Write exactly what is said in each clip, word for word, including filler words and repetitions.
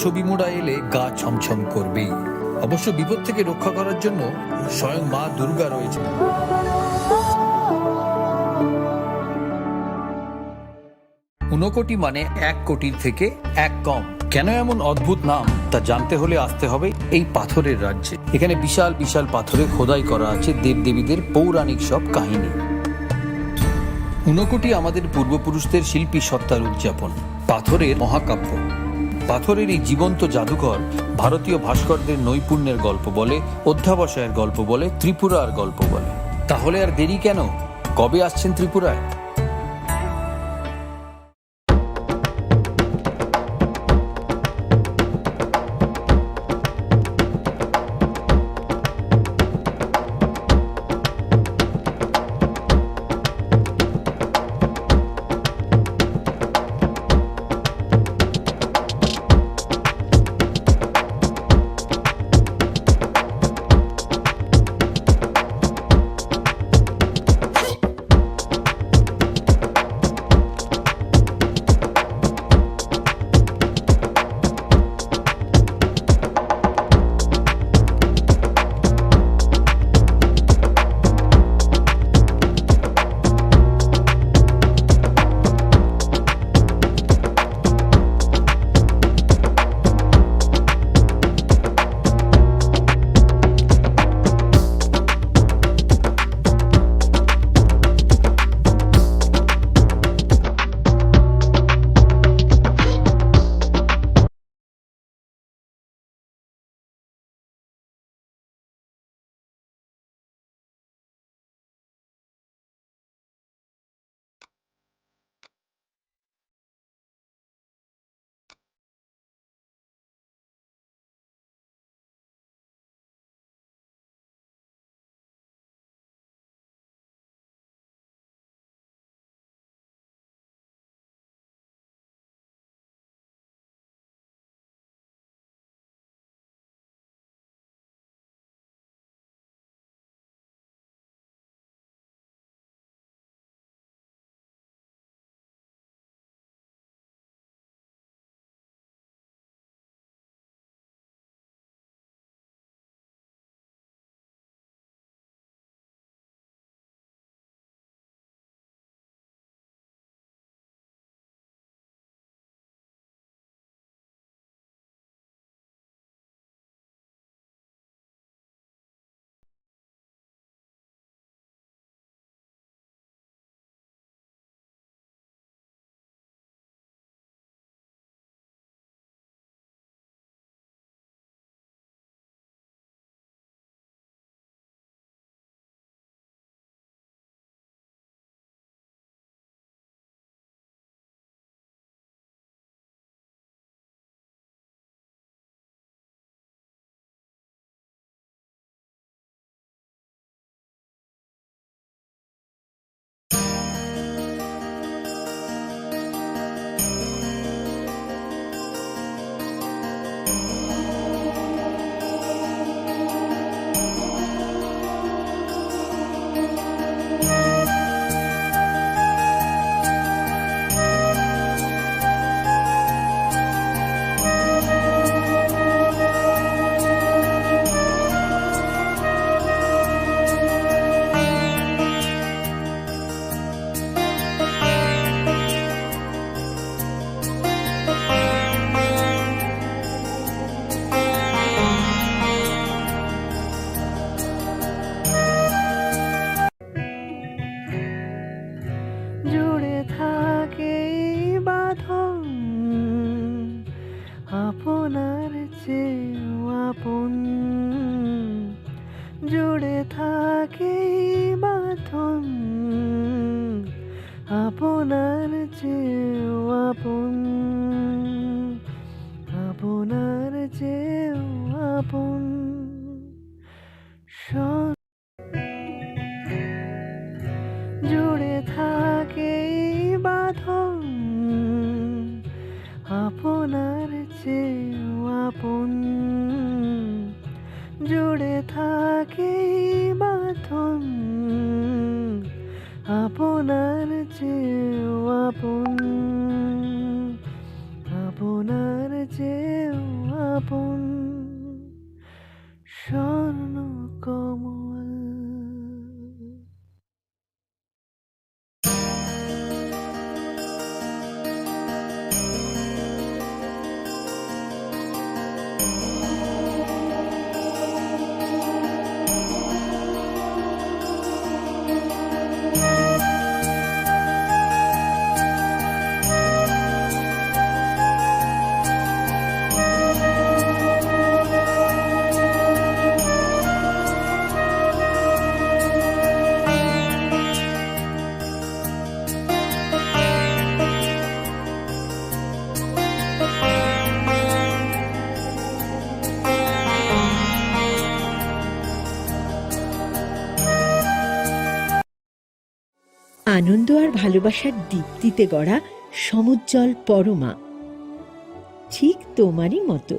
ছবি মুড়া এলে গা ছমছম করবেই। অবশ্য বিপদ থেকে রক্ষা করার জন্য স্বয়ং মা দুর্গা রয়েছে। ঊনকোটি মানে এক কোটির থেকে এক কম। কেন এমন অদ্ভুত নাম, তা জানতে হলে আসতে হবে এই পাথরের রাজ্যে। এখানে বিশাল বিশাল পাথরে খোদাই করা আছে দেবদেবীদের পৌরাণিক সব কাহিনী। ঊনকোটি আমাদের পূর্বপুরুষদের শিল্পী সত্তার উদযাপন। পাথরের মহাকাব্য। পাথরের এই জীবন্ত জাদুঘর ভারতীয় ভাস্করদের নৈপুণ্যের গল্প বলে, অধ্যাবসায়ের গল্প বলে, ত্রিপুরার গল্প বলে। তাহলে আর দেরি কেন? কবে আসছেন ত্রিপুরায়? জুড়ে থাকে এই বাঁধন আপনার চেয়েও আপন। জুড়ে থাকে এই বাঁধন আপনার চেয়েও আপন, আপনার চেয়েও আপন। সন- জুড়ে থাকে এই বাঁধন আপনার চেয়েও আপন। জুড়ে থাকে এই বাঁধন আপনার চেয়েও আপন, আপনার চেয়েও আপন স্বর্ণ কমল। আনন্দ আর ভালোবাসার দীপ্তিতে গড়া সমুজ্জ্বল পরমা, ঠিক তোমারই মতো।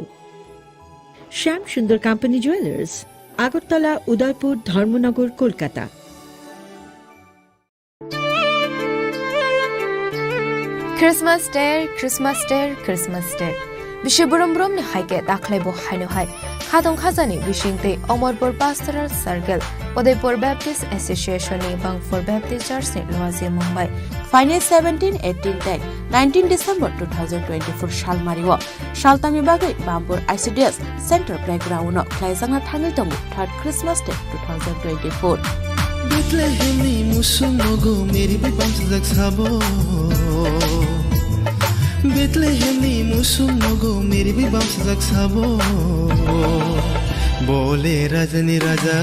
শ্যাম সুন্দর কোম্পানি জুয়েলার্স, আগরতলা, উদয়পুর, ধর্মনগর, Kolkata. Christmas Day, Christmas Day, Christmas Day. Bisi brum brum ni hai khe dakhwlai bo haino hai. Khatong khajani bising tei Omorpur Pastoral Circle, Udaipur Baptist Association ni Bangphur Baptist Church ni luaji mung bai. Phainai seventeen, eighteen tei nineteen December two thousand twenty-four salmari o. Saltamni bagwi Bampur I C D S Center Playground-o khlaijakna thangwi tongo third Christmas Day two thousand twenty-four. Bethlehemni musuk nogo meribi bamsajak sabo. Bethlehemni musuk nogo meribi bamsajak sabo. Bole rajani raja,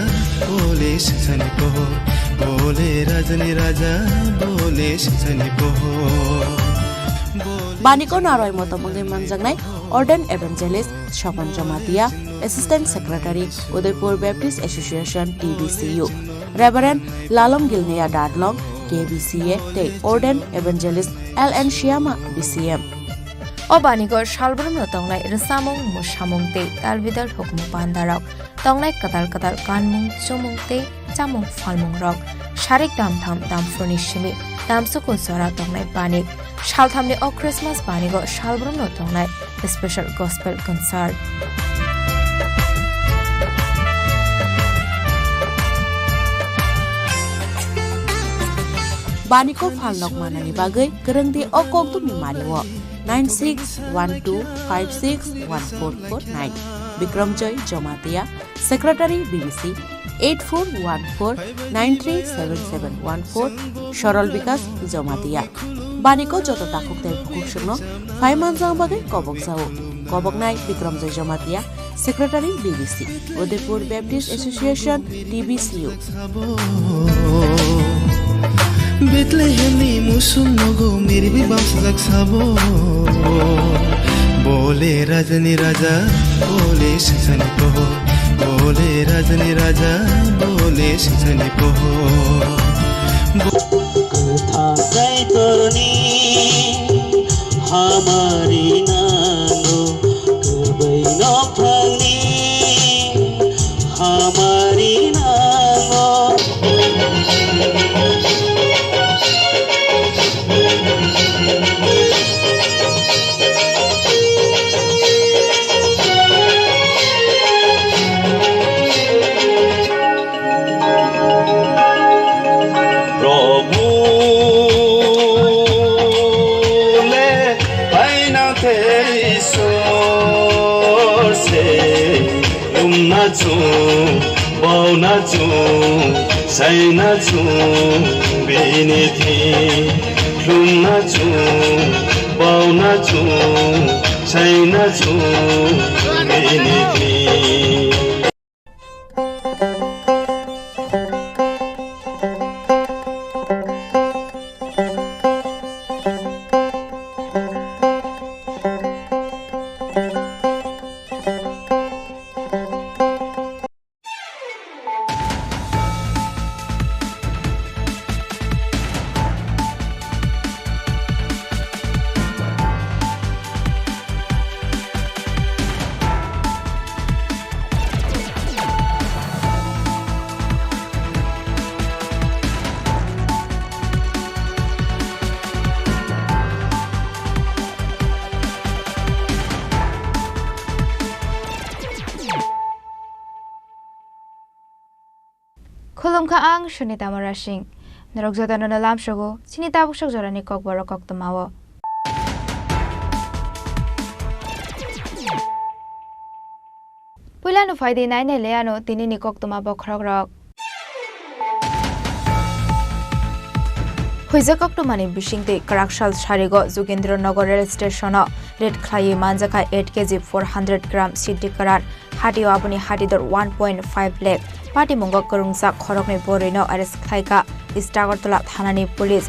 bole singsani pohor. Bole rajani raja, bole singsani pohor. Bole Baniko naroi motom wngwi manjaknai Ordained Evangelist Swapan Jamatia, Assistant Secretary, Udaipur Baptist Association, T B C U, Reverend Lalom Gilneya Dadlong, K B C A, tei Ordained Evangelist L N Shyama, B C M. O baniko salbrumno tongnai rwchapmung, mwsamung tei talbidal hukumu pandarok, tongnai kwtal kwtal kanmung, chumung tei chamung phalmungrok, sarik damtham damphurni simi damsuku jora tongnai banik, salthamni o Christmas banigo salbrumno tongnai special gospel concert. Baniko phalnok manani bagwi kwrwngdi o kokdumni mario. Nine six one two five six one four four nine. Bikramjoy Jamatia, Secretary B B C, eight four one four nine three seven seven one four, Sorol Bikas Jamatia. Baniko joto takhuk tei bukhuk songno phai manjak bagwi kobok jao. Koboknai Bikramjoy Jamatia, Secretary B B C, Udaipur Baptist Association, T B C U. Bethlehemni musuk nogo meribi bamsajak sabo. Bole rajani raja, bole singsani pohor. Bole rajani raja, bole singsani pohor. Bo- Kwthang Kaitorni hamari nango, kwbwi nokthangni hamari nango. Prabhu le paina te Isor se lumna chung, bauna chung, saina chung, bini thi lumna chung, bauna chung, saina chung, bini thi. Khulumkha ang Sunita Murasing. Norok jotono no lamsogo chini tabuk sok jorani kokborok koktwmao. Puilano phaidi nainai le ano tinini koktwma bokhorokrok. Huijak koktwmani bisingtwi kwraksal sarigo Jugendra Nagar rail stationo raid khlaiwi manjakha eight K G four hundred gram siddi kwran. Hatio aboni hatidor one point five lakh patimungo kwrwngjak khoroknwi borwino arrest khlaikha East Agartala thanani police.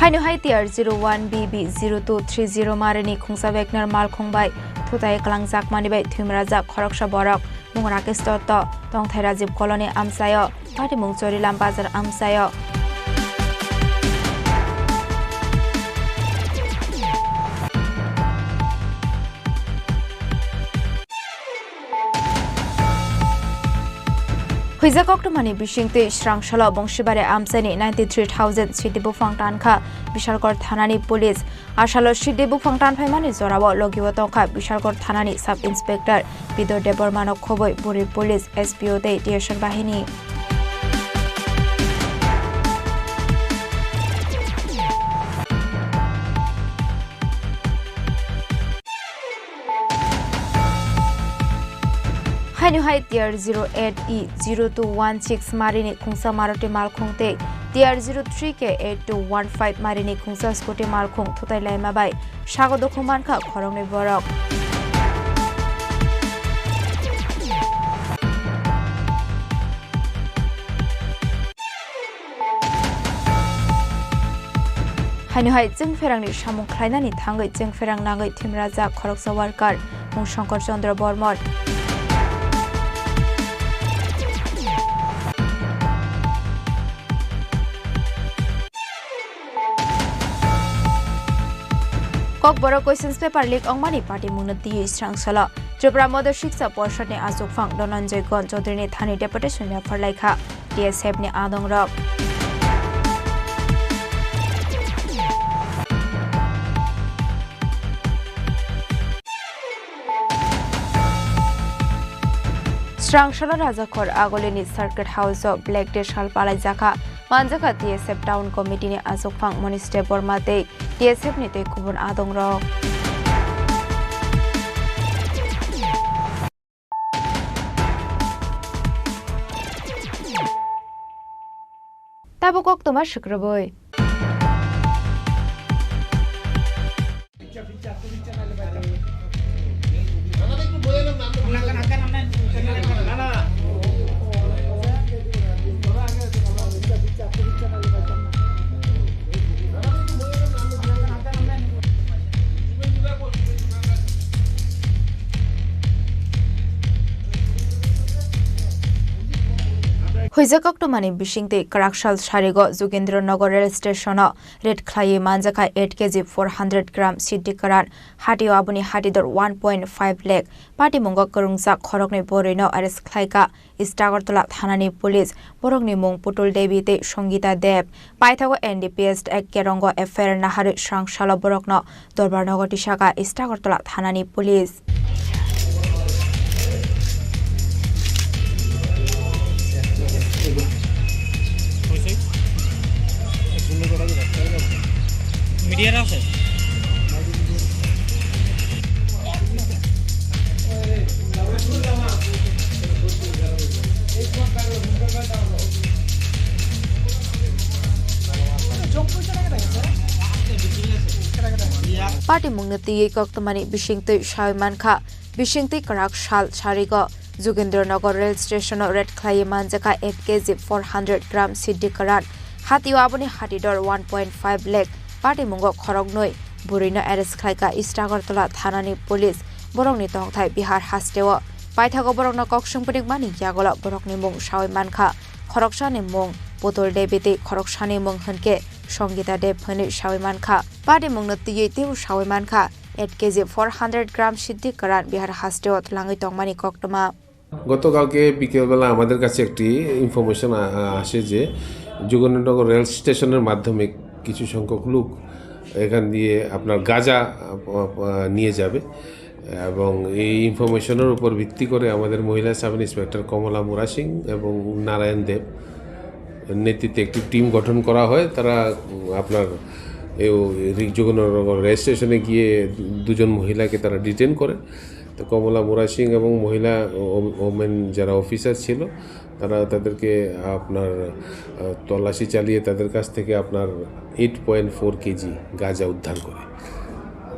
Haino hai T R zero one B B zero two three zero marini khungsa Wagner malkhung bai thutai kwlangjakmani bai thwimrajak khoroksa borok. Mung Rakesh Dotto, tongthai Rajiv Colony amchaio, patimung Chorilam Bazar amchaio. Huijak koktwmani bisingtwi srangsalo Bongsibari amchaini ninety three thousand sidi buphang tankha Bishalgarh thanani police. Asalo sidi buphang tanphaimani jorao logio tongkha Bishalgarh thanani sub inspector Bidor Debbarmano khobwi buri police, S P O tei T S R bahini. Haino hai T R zero eight E zero two one six marini khungsa Maruti malkhung tei T R zero three K eight two one five marini khungsa scooty malkhung thutai laima bai sago dukhung mankha khoroknwi borok. Haino hai chwngpherangni samung khlainani thangwi chwngpherang nangwi thwimrajak khoroksa worker mung Shankar Chandra Bormon. Kokborok questions paper leak wngmani patimungno twiwi srangsalo Tripura Madhya Shiksha Porshadni achukphang Dhananjay Gon Chaudharyni thani deputation yapharlaikha T S F ni adongrok. Srangsalo Rajakhor Agulini Circuit House o Black Day sal palaijakha, manjakha T S F Town Committee ni achukphang Monish Debbarma tei T S F ni tei kubun adongrok. Tabuk koktwma swkrwbwi. Huijak koktwmani bisingtwi kwraksal sarigo Jugendra Nagar rail stationo raid khlaiwi manjakha eight K G four hundred gram siddi kwran, hatio aboni hatidor one point five lakh patimungo kwrwngjak khoroknwi borwino arrest khlaikha East Agartala thanani police. Borokni mung Putul Devi tei Songita Deb. Paithago N D P S Act kerongo F I R naharwi srangsalo borokno Dorbar nogo tisaka East Agartala thanani police. Media রা আছে। Patimungno twiwi koktwmani bisingtwi sawi mankha, bisingtwi kwrak sal sarigo Jugendra Nagar rail stationo raid khlaiwi manjakha eight K G four hundred gram siddi kwran. Hatio aboni hatidor one point five lakh patimungo khoroknwi. Bwrwino arrest khlaikha East Agartala thanani police. Borokni tongthai Bihar hasteo. Paithago borokno kok swng phunukmani yagulo borokni mung sawi mankha. Khoroksani mung Putul Devi tei khoroksani mung hwnkhe Songita Deb hwnwi sawi mankha. Patimungno twiwi teibo sawi mankha eight K G four hundred gram siddi kwran Bihar hasteo twlangwi tongmani koktwma. গতকালকে বিকেলবেলা আমাদের কাছে একটি ইনফরমেশন আ-, আ-, আসে যে যোগেন্দ্রনগর রেল স্টেশনের মাধ্যমে কিছু সংখ্যক লোক এখান দিয়ে আপনার গাঁজা, আহ, আহ, নিয়ে যাবে এবং এই ইনফরমেশনের উপর ভিত্তি করে আমাদের মহিলা সাব ইন্সপেক্টর কমলা মুরা সিং এবং নারায়ণ দেব নেতৃত্বে একটি টিম গঠন করা হয়। তারা, উম, আপনার এই ও-, রি-, যোগনগর রেল স্টেশনে গিয়ে দুজন মহিলাকে তারা ডিটেন করে। তো কমলা মুরা সিং এবং মহিলা ও-, ওমেন যারা অফিসার ছিল, তারা তাদেরকে আপনার, আহ, তল্লাশি চালিয়ে তাদের কাছ থেকে আপনার এইট পয়েন্ট ফোর কেজি গাঁজা উদ্ধার করে,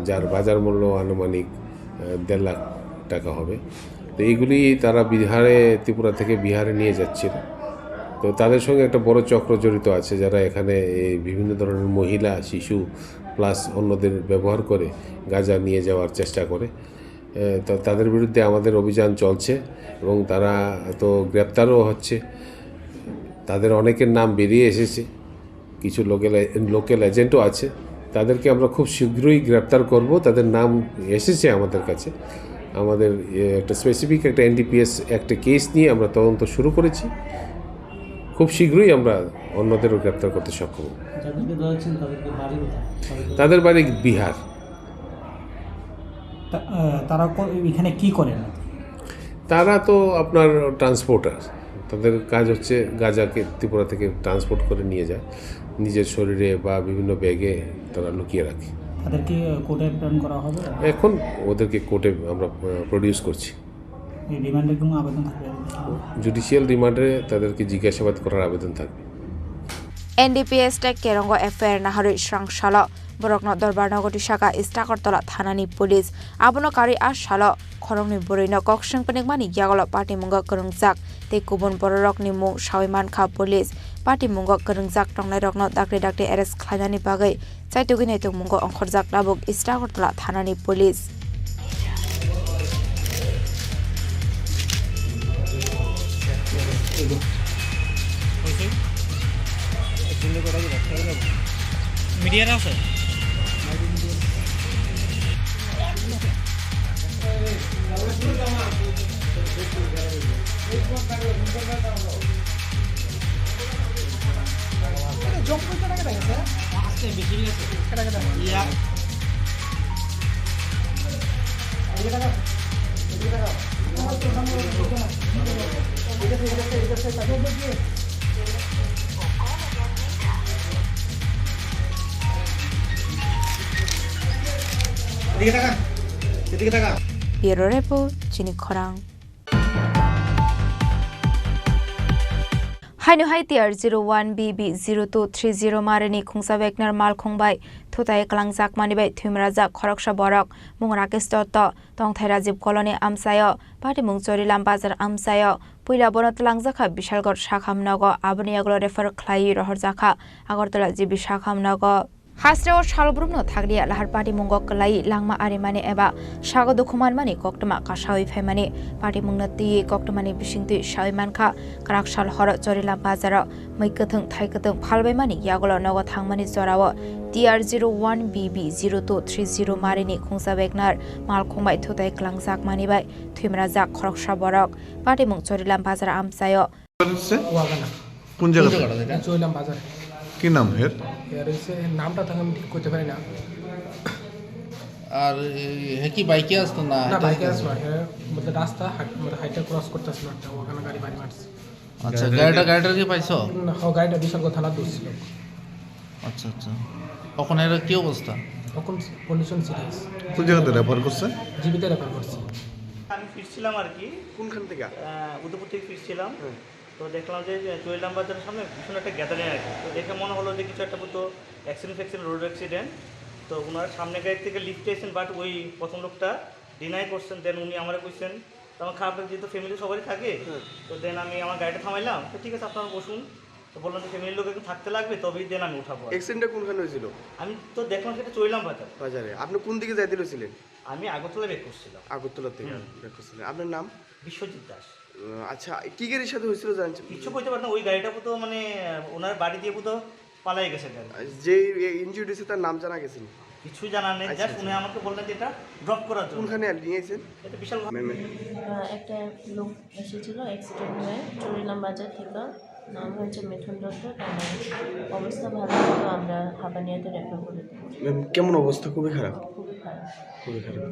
যার বাজার মূল্য আনুমানিক, আহ, দেড় লাখ টাকা হবে। তো এইগুলি তারা বিহারে, ত্রিপুরা থেকে বিহারে নিয়ে যাচ্ছিল। তো তাদের সঙ্গে একটা বড় চক্র জড়িত আছে, যারা এখানে এই বিভিন্ন ধরনের মহিলা, শিশু প্লাস অন্যদের ব্যবহার করে গাঁজা নিয়ে যাওয়ার চেষ্টা করে। এ, তো তাদের বিরুদ্ধে আমাদের অভিযান চলছে এবং তারা তো গ্রেপ্তারও হচ্ছে। তাদের অনেকের নাম বেরিয়ে এসেছে, কিছু লোকাল এ-, লোকাল এজেন্টও আছে। তাদেরকে আমরা খুব শীঘ্রই গ্রেপ্তার করব। তাদের নাম এসেছে আমাদের কাছে। আমাদের, এ, একটা স্পেসিফিক একটা এনডিপিএস একটা কেস নিয়ে আমরা তদন্ত শুরু করেছি। খুব শীঘ্রই আমরা অন্যদেরও গ্রেপ্তার করতে সক্ষম হব। যাদেরকে ধরেছেন তাদেরকে বাড়ি কোথায়? তাদের তাদের বাড়ি বিহার। তা-, আহ, তারা কো-, এখানে কি করেন? তারা তো আপনার ট্রান্সপোর্টার, তাদের কাজ হচ্ছে গাঁজাকে ত্রিপুরা থেকে ট্রান্সপোর্ট করে নিয়ে যায় নিজের শরীরে বা বিভিন্ন ব্যাগে তারা লুকিয়ে রাখে। তাদেরকে কোর্টে প্রেরণ করা হবে? এখন ওদেরকে কোর্টে আমরা, আহ, প্রডিউস করছি। এই রিমান্ডের কোনো আবেদন থাকবে? জুডিশিয়াল রিমান্ডে তাদেরকে জিজ্ঞাসাবাদ করার আবেদন থাকবে। NDPS tei Kerongo FIR naharwi swrang salo borokno Dorbarnago tisaka East Agartala thanani police. Abono karwi a salo khoroknwi bwrwino kok swng pwnwkmani yagulo patimungo kwrwngjak tei kubun bororokni mung sawi mankha police. Patimungo kwrwngjak tongnairokno dakti dakti arrest khlainani bagwi chaitugwi naitugmungo ongkhorjak tabuk East Agartala thanani police. মিডিয়ার আছে। Bureau Report, Chini Khorang. Haino hai T R zero one B B zero two three zero marini khungsa Wagner malkhung bai thutai kwlangjakmani bai thwimrajak khoroksa borok mung Rakesh Dotto, tongthai Rajiv Colony amchaio, patimung Chorilam Bazar amchaio. Puila bono twlangjakha Bishalgarh sakham nogo, aboni yagulo refer khlaiwi rohorjakha Agartala G B sakham nogo. Hasteo salbrumno thakliya lahar patimungo kwlaiwi langma arimani eba sago dukhu manmani koktwma kasawi phaimani. Patimungno twiwi koktwmani bisingtwi sawi mankha, kwrak sal horo Chorilam bazaro mui kwthwng thai kwthwng phalbaimani yagulo nogo thangmani jorao T R zero one B B zero two three zero marini khungsa Wagner malkhung bai thutai kwlangjakmani bai thwimrajak khoroksa borok. Patimung Chorilam bazar amchaio. হচ্ছে? ওয়াগানা। কোন জায়গা থেকে? জায়গাটা এটা? চইলাম বাজার। কি নাম এর? এর হচ্ছে, এর নামটা তো আমি ঠিক করতে পারি না। আর, এ, হে কি বাইকে আসতো না, না, হেঁটে বাইকে আসতো? আসতো না। হ্যাঁ, বলতে রাস্তা হাট-, মানে হাইটে ক্রস করতে আসলো একটা, ওখানে গাড়ি বাড়ি মারছে। আচ্ছা, গাড়িটা গাড়িটা, কি- গাড়িটাকে পাইছো? না, ও গাড়িটা বিশালগড় থানা দূর ছিল। আচ্ছা, আচ্ছা। ওখানে এর কি অবস্থা? এখন কন্ডিশন সিরিয়াস। কোন জায়গাতে রেফার করছে? জিবিতে রেফার করছি। আমি ফিরছিলাম আর কি। কোনখান থেকে? আহ, উদয়পুর থেকে ফিরছিলাম। হুম। তো দেখলাম যে, যে চৈলাম বাজারের সামনে ভীষণ একটা গ্যাদারিং আর কি। তো দেখে মনে হলো যে কিছু একটা হয়তো অ্যাক্সিডেন্ট ফ্যাক্সিডেন্ট, রোড অ্যাক্সিডেন্ট। তো ওনারা সামনে গাড়ি থেকে লিফটে এসেছেন, বাট ওই প্রথম লোকটা ডিনাই করছেন। দেন উনি আমারে কইছেন, তো আমার খারাপ লাগে, যেহেতু ফ্যামিলি সবারই থাকে। হুম। তো দেন আমি আমার গাড়িটা থামাইলাম, তো ঠিক আছে, আপনারা বসুন। তো বললাম যে ফ্যামিলির লোক একটু থাকতে লাগবে, তবেই দেন আমি উঠাবো আর কি। অ্যাক্সিডেন্টটা কোনখানে হয়েছিল? আমি তো দেখলাম সেটা চৈলাম বাজার। বাজারে। আপনি কোন দিকে যাইতে রয়েছিলেন? আমি আগরতলা ব্যাক করছিলাম। আগরতলা থেকে হুম। ব্যাক করছিলেন। আপনার নাম? বিশ্বজিৎ দাস। উম, আচ্ছা, কি গাড়ির সাথে হয়েছিল জানছেন? কিচ্ছু কইতে পারি না, ওই গাড়িটা তো মানে, আহ, ওনার বাড়ি দিয়ে তো পালাই গেছে গাড়ি। আর যে, এ, ইনজিউর্ড হয়েছে তার নাম জানা গেছে নি? কিছু জানা নেই, আচ্ছা, just আচ্ছা। উনি আমাকে বললেন যে এটা ড্রপ করার জন্য। কোনখানে আর নিয়ে এসেছেন? এটা বিশাল ম্যাম, ম্যাম। আহ, একটা লোক এসেছিল অ্যাক্সিডেন্ট হয়ে চুরিলাম বাজার থেকে। নাম হচ্ছে মিঠুন দত্ত, তার অবস্থা ভালো, তো আমরা হাপানিয়াতে রেফার করে দেবো। ম্যাম, কেমন অবস্থা? খুবই খারাপ। খুবই খারাপ। খুবই খারাপ।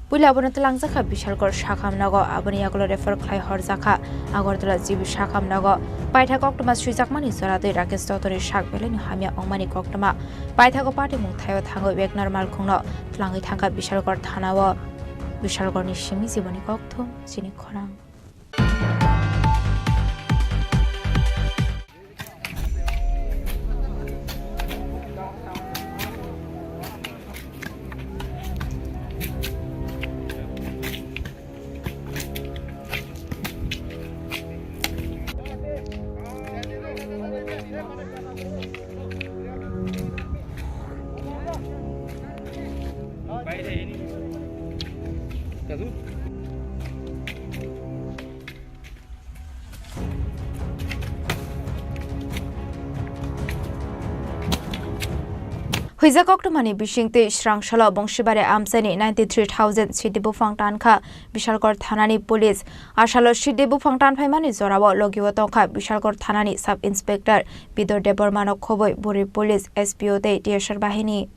Puila abono twlangjakha Bishalgarh sakham nogo, aboni yagulo refer khlai horjakha Agartala G B sakham nogo. Paithak koktwma swijakmani joratwi Rakesh Dottori sak belaino hamya wngmani koktwma. Paithago patimung thaio thangwi Wagner malkhungno twlangwi thangkha Bishalgarh thanao. Bishalgarhni simi jiboni kokthum chini khorang. Huijak koktwmani bisingtwi Srangsalo Bongsibari amchaini ninety three thousand sidi buphang tankha Bishalgarh thanani police. Asalo sidi buphang tanphaimani jorao logio tongkha Bishalgarh thanani sub inspector Bidor Debbarmano khobwi buri police, S P O tei T S R bahini.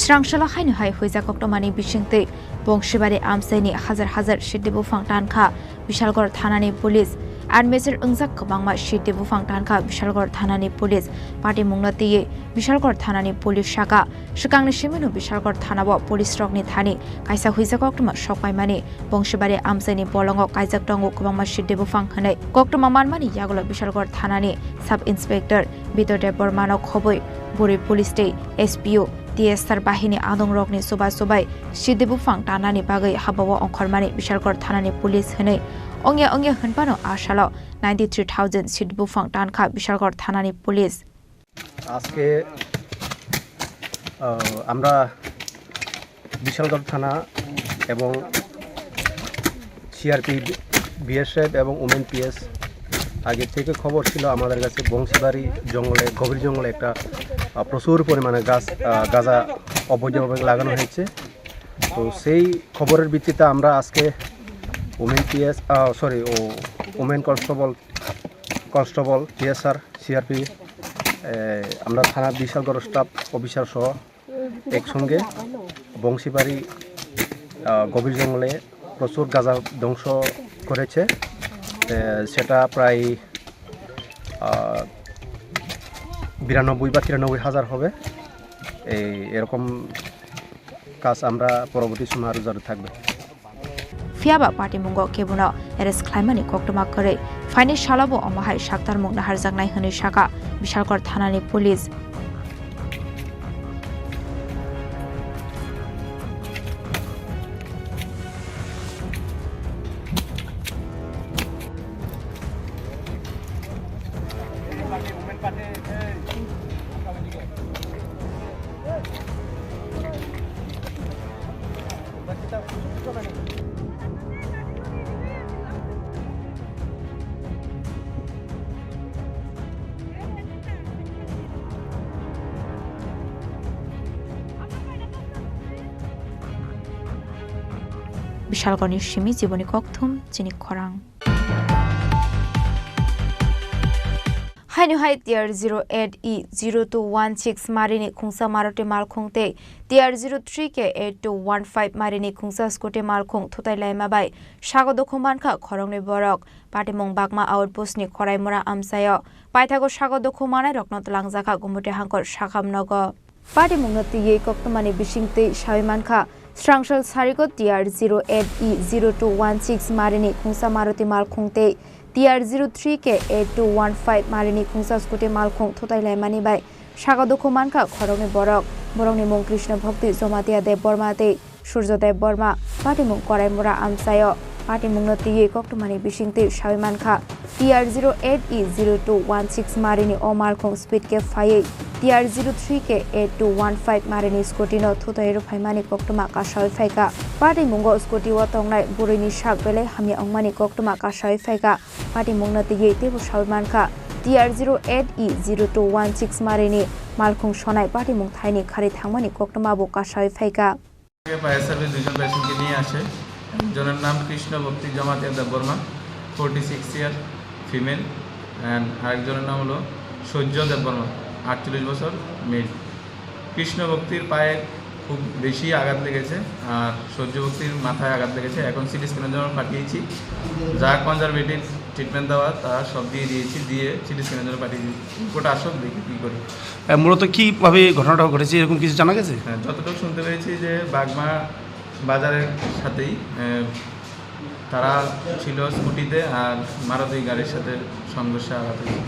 Srangsalo haino hai huijak koktwmani bisingtwi Bongsibari amchaini hajar hajar sidi buphang tankha Bishalgarh thanani police. Armechar wngjak kwbangma sidi buphang tankha Bishalgarh thanani police. Patimungno twiwi Bishalgarh thanani police saka, swkangni simino Bishalgarh thanao police rokni thani kaisa huijak koktwma sokpaimani. Bongsibari amchaini bolongo kaijak tongo kwbangma sidi buphang hwnwi koktwma manmani yagulo Bishalgarh thanani sub inspector Bidor Debbarmano khobwi buri police tei S P O, T S R bahini adongrokni chuba chubai sidi buphang tanani bagwi habao ongkhormani Bishalgarh thanani police hwnwi ongya ongya hwnphano asalo ninety three thousand sidi buphang tankha Bishalgarh thanani police. আজকে, আহ, আমরা বিশালগড় থানা এবং CRP, BSF এবং women PS আগে থেকে খবর ছিল আমাদের কাছে বংশীবাড়ি জঙ্গলে, গভীর জঙ্গলে একটা, আহ, প্রচুর পরিমাণে গাছ, আহ, গাঁজা অবৈধভাবে লাগানো হয়েছে। তো সেই খবরের ভিত্তিতে আমরা আজকে ওমেন পিএস, আহ, সরি, ও women constable, constable, TSR, CRP, এ, আমরা থানা বিশালগড় স্টাফ অফিসার সহ একসঙ্গে বংশীবাড়ি, আহ, গভীর জঙ্গলে প্রচুর গাঁজা ধ্বংস করেছে। এ, সেটা প্রায়, আহ, বিরানব্বই বা তিরানব্বই হাজার হবে। এই এরকম কাজ আমরা পরবর্তী সময় আরও জারি থাকবে। Phiyaba patimungo kebono arrest khlaimani koktwma kwrwi. Phaini salobo omo hai saktarmung naharjaknai hwnwi saka Bishalgarh thanani police. Bishalgarhni simi jiboni kokthum chini khorang. Haino hai T R zero eight E zero two one six marini khungsa Maruti malkhung tei T R zero three K eight two one five marini khungsa scooty malkhung thutai laima bai sago dukhu mankha khoroknwi borok. Patimung Bagma outpost ni Khoraimura amchaio paithago sago dukhu manai rokno twlangjakha Gumuti Hangkor sakham nogo. Patimungno twiwi koktwmani bisingtwi sawi mankha, Srangsal Sarigo T R zero eight E zero two one six marini khungsa Maruti malkhung tei T R zero three K eight two one five marini khungsa scooty malkhung thutai laimani bai sago dukhu mankha khoroknwi borok. Borokni mung Krishna Bhakti Jomatia Debbarma tei Surjo Debbarma. Patimung Koraimura amchaio patimungno twiwi koktwmani bisingtwi sawi mankha. T R zero eight E zero two one six marini o malkhung speed khe phaiwi T R zero three K eight two one five marini scooty no thutoi rwphaimani koktwma kasawi phaikha. Patimungo scooty o tongnai bwrwini sak belai hamya wngmani koktwma kasawi phaikha. Patimungno twiwi teibo sawi mankha, T R zero eight E zero two one six marini malkhung sonai patimung thaini khari thangmani koktwma bo kasawi phaikha. Fire service দুজন পেশেন্টকে নিয়ে আসে। একজনের নাম Krishna Bhakti Jamatia Debbarma, forty six year, female, and আরেকজনের নাম হলো সূর্য দেববর্মা, আটচল্লিশ বছর, মেল। কৃষ্ণ ভক্তির পায়ে খুব বেশি আঘাত লেগেছে, আর সূর্য ভক্তির মাথায় আঘাত লেগেছে। এখন সিটি স্ক্যানের জন্য পাঠিয়েছি। যা কনজারভেটিভ ট্রিটমেন্ট দেওয়া, তা সব দিয়ে দিয়েছি, দিয়ে সিটি স্ক্যানের জন্য পাঠিয়েছি। রিপোর্ট আসুক, দেখি কী করি। এ, মূলত কিভাবে ঘটনাটা ঘটেছে, এরকম কিছু জানা গেছে? হ্যাঁ, যতটুকু শুনতে পেয়েছি যে বাগমা বাজারের সাথেই, এ, তারা ছিল স্কুটিতে আর মারুতি গাড়ির সাথে সংঘর্ষে আঘাত হয়েছে।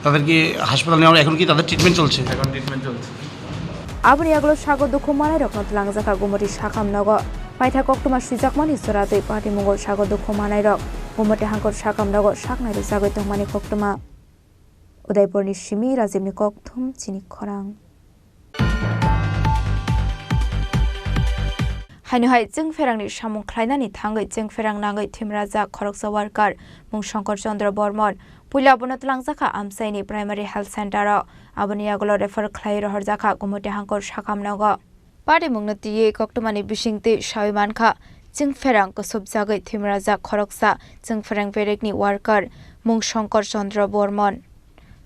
তাদেরকে হাসপাতালে নেওয়া, এখন কি তাদের ট্রিটমেন্ট চলছে? এখন ট্রিটমেন্ট চলছে। Aboni yagulo sago dukhu manai rokno twlangjakha Gumoti sakham nogo. Paitha koktwma swijakmani chwratwi patimungo sago dukhu manai rok Gumoti hangkor sakham nogo saknai rwjagwi tongmani koktwma. Udaipurni simi Rajibni kokthum chini khorang. Haino hai chwngpherangni samung khlainani thangwi chwngpherang nangwi thwimrajak khoroksa worker mung Shankar Chandra Bormon puila bono twlangjakha Amchaini Primary Health Center o, aboni yagulo refer khlaiwi rohorjakha Gumoti hangkor sakham nogo. Patimungno twiwi koktwmani bisingtwi sawi mankha, chwngpherang kusubjagwi thwimrajak khoroksa chwngpherang berekni worker mung Shankar Chandra Bormon.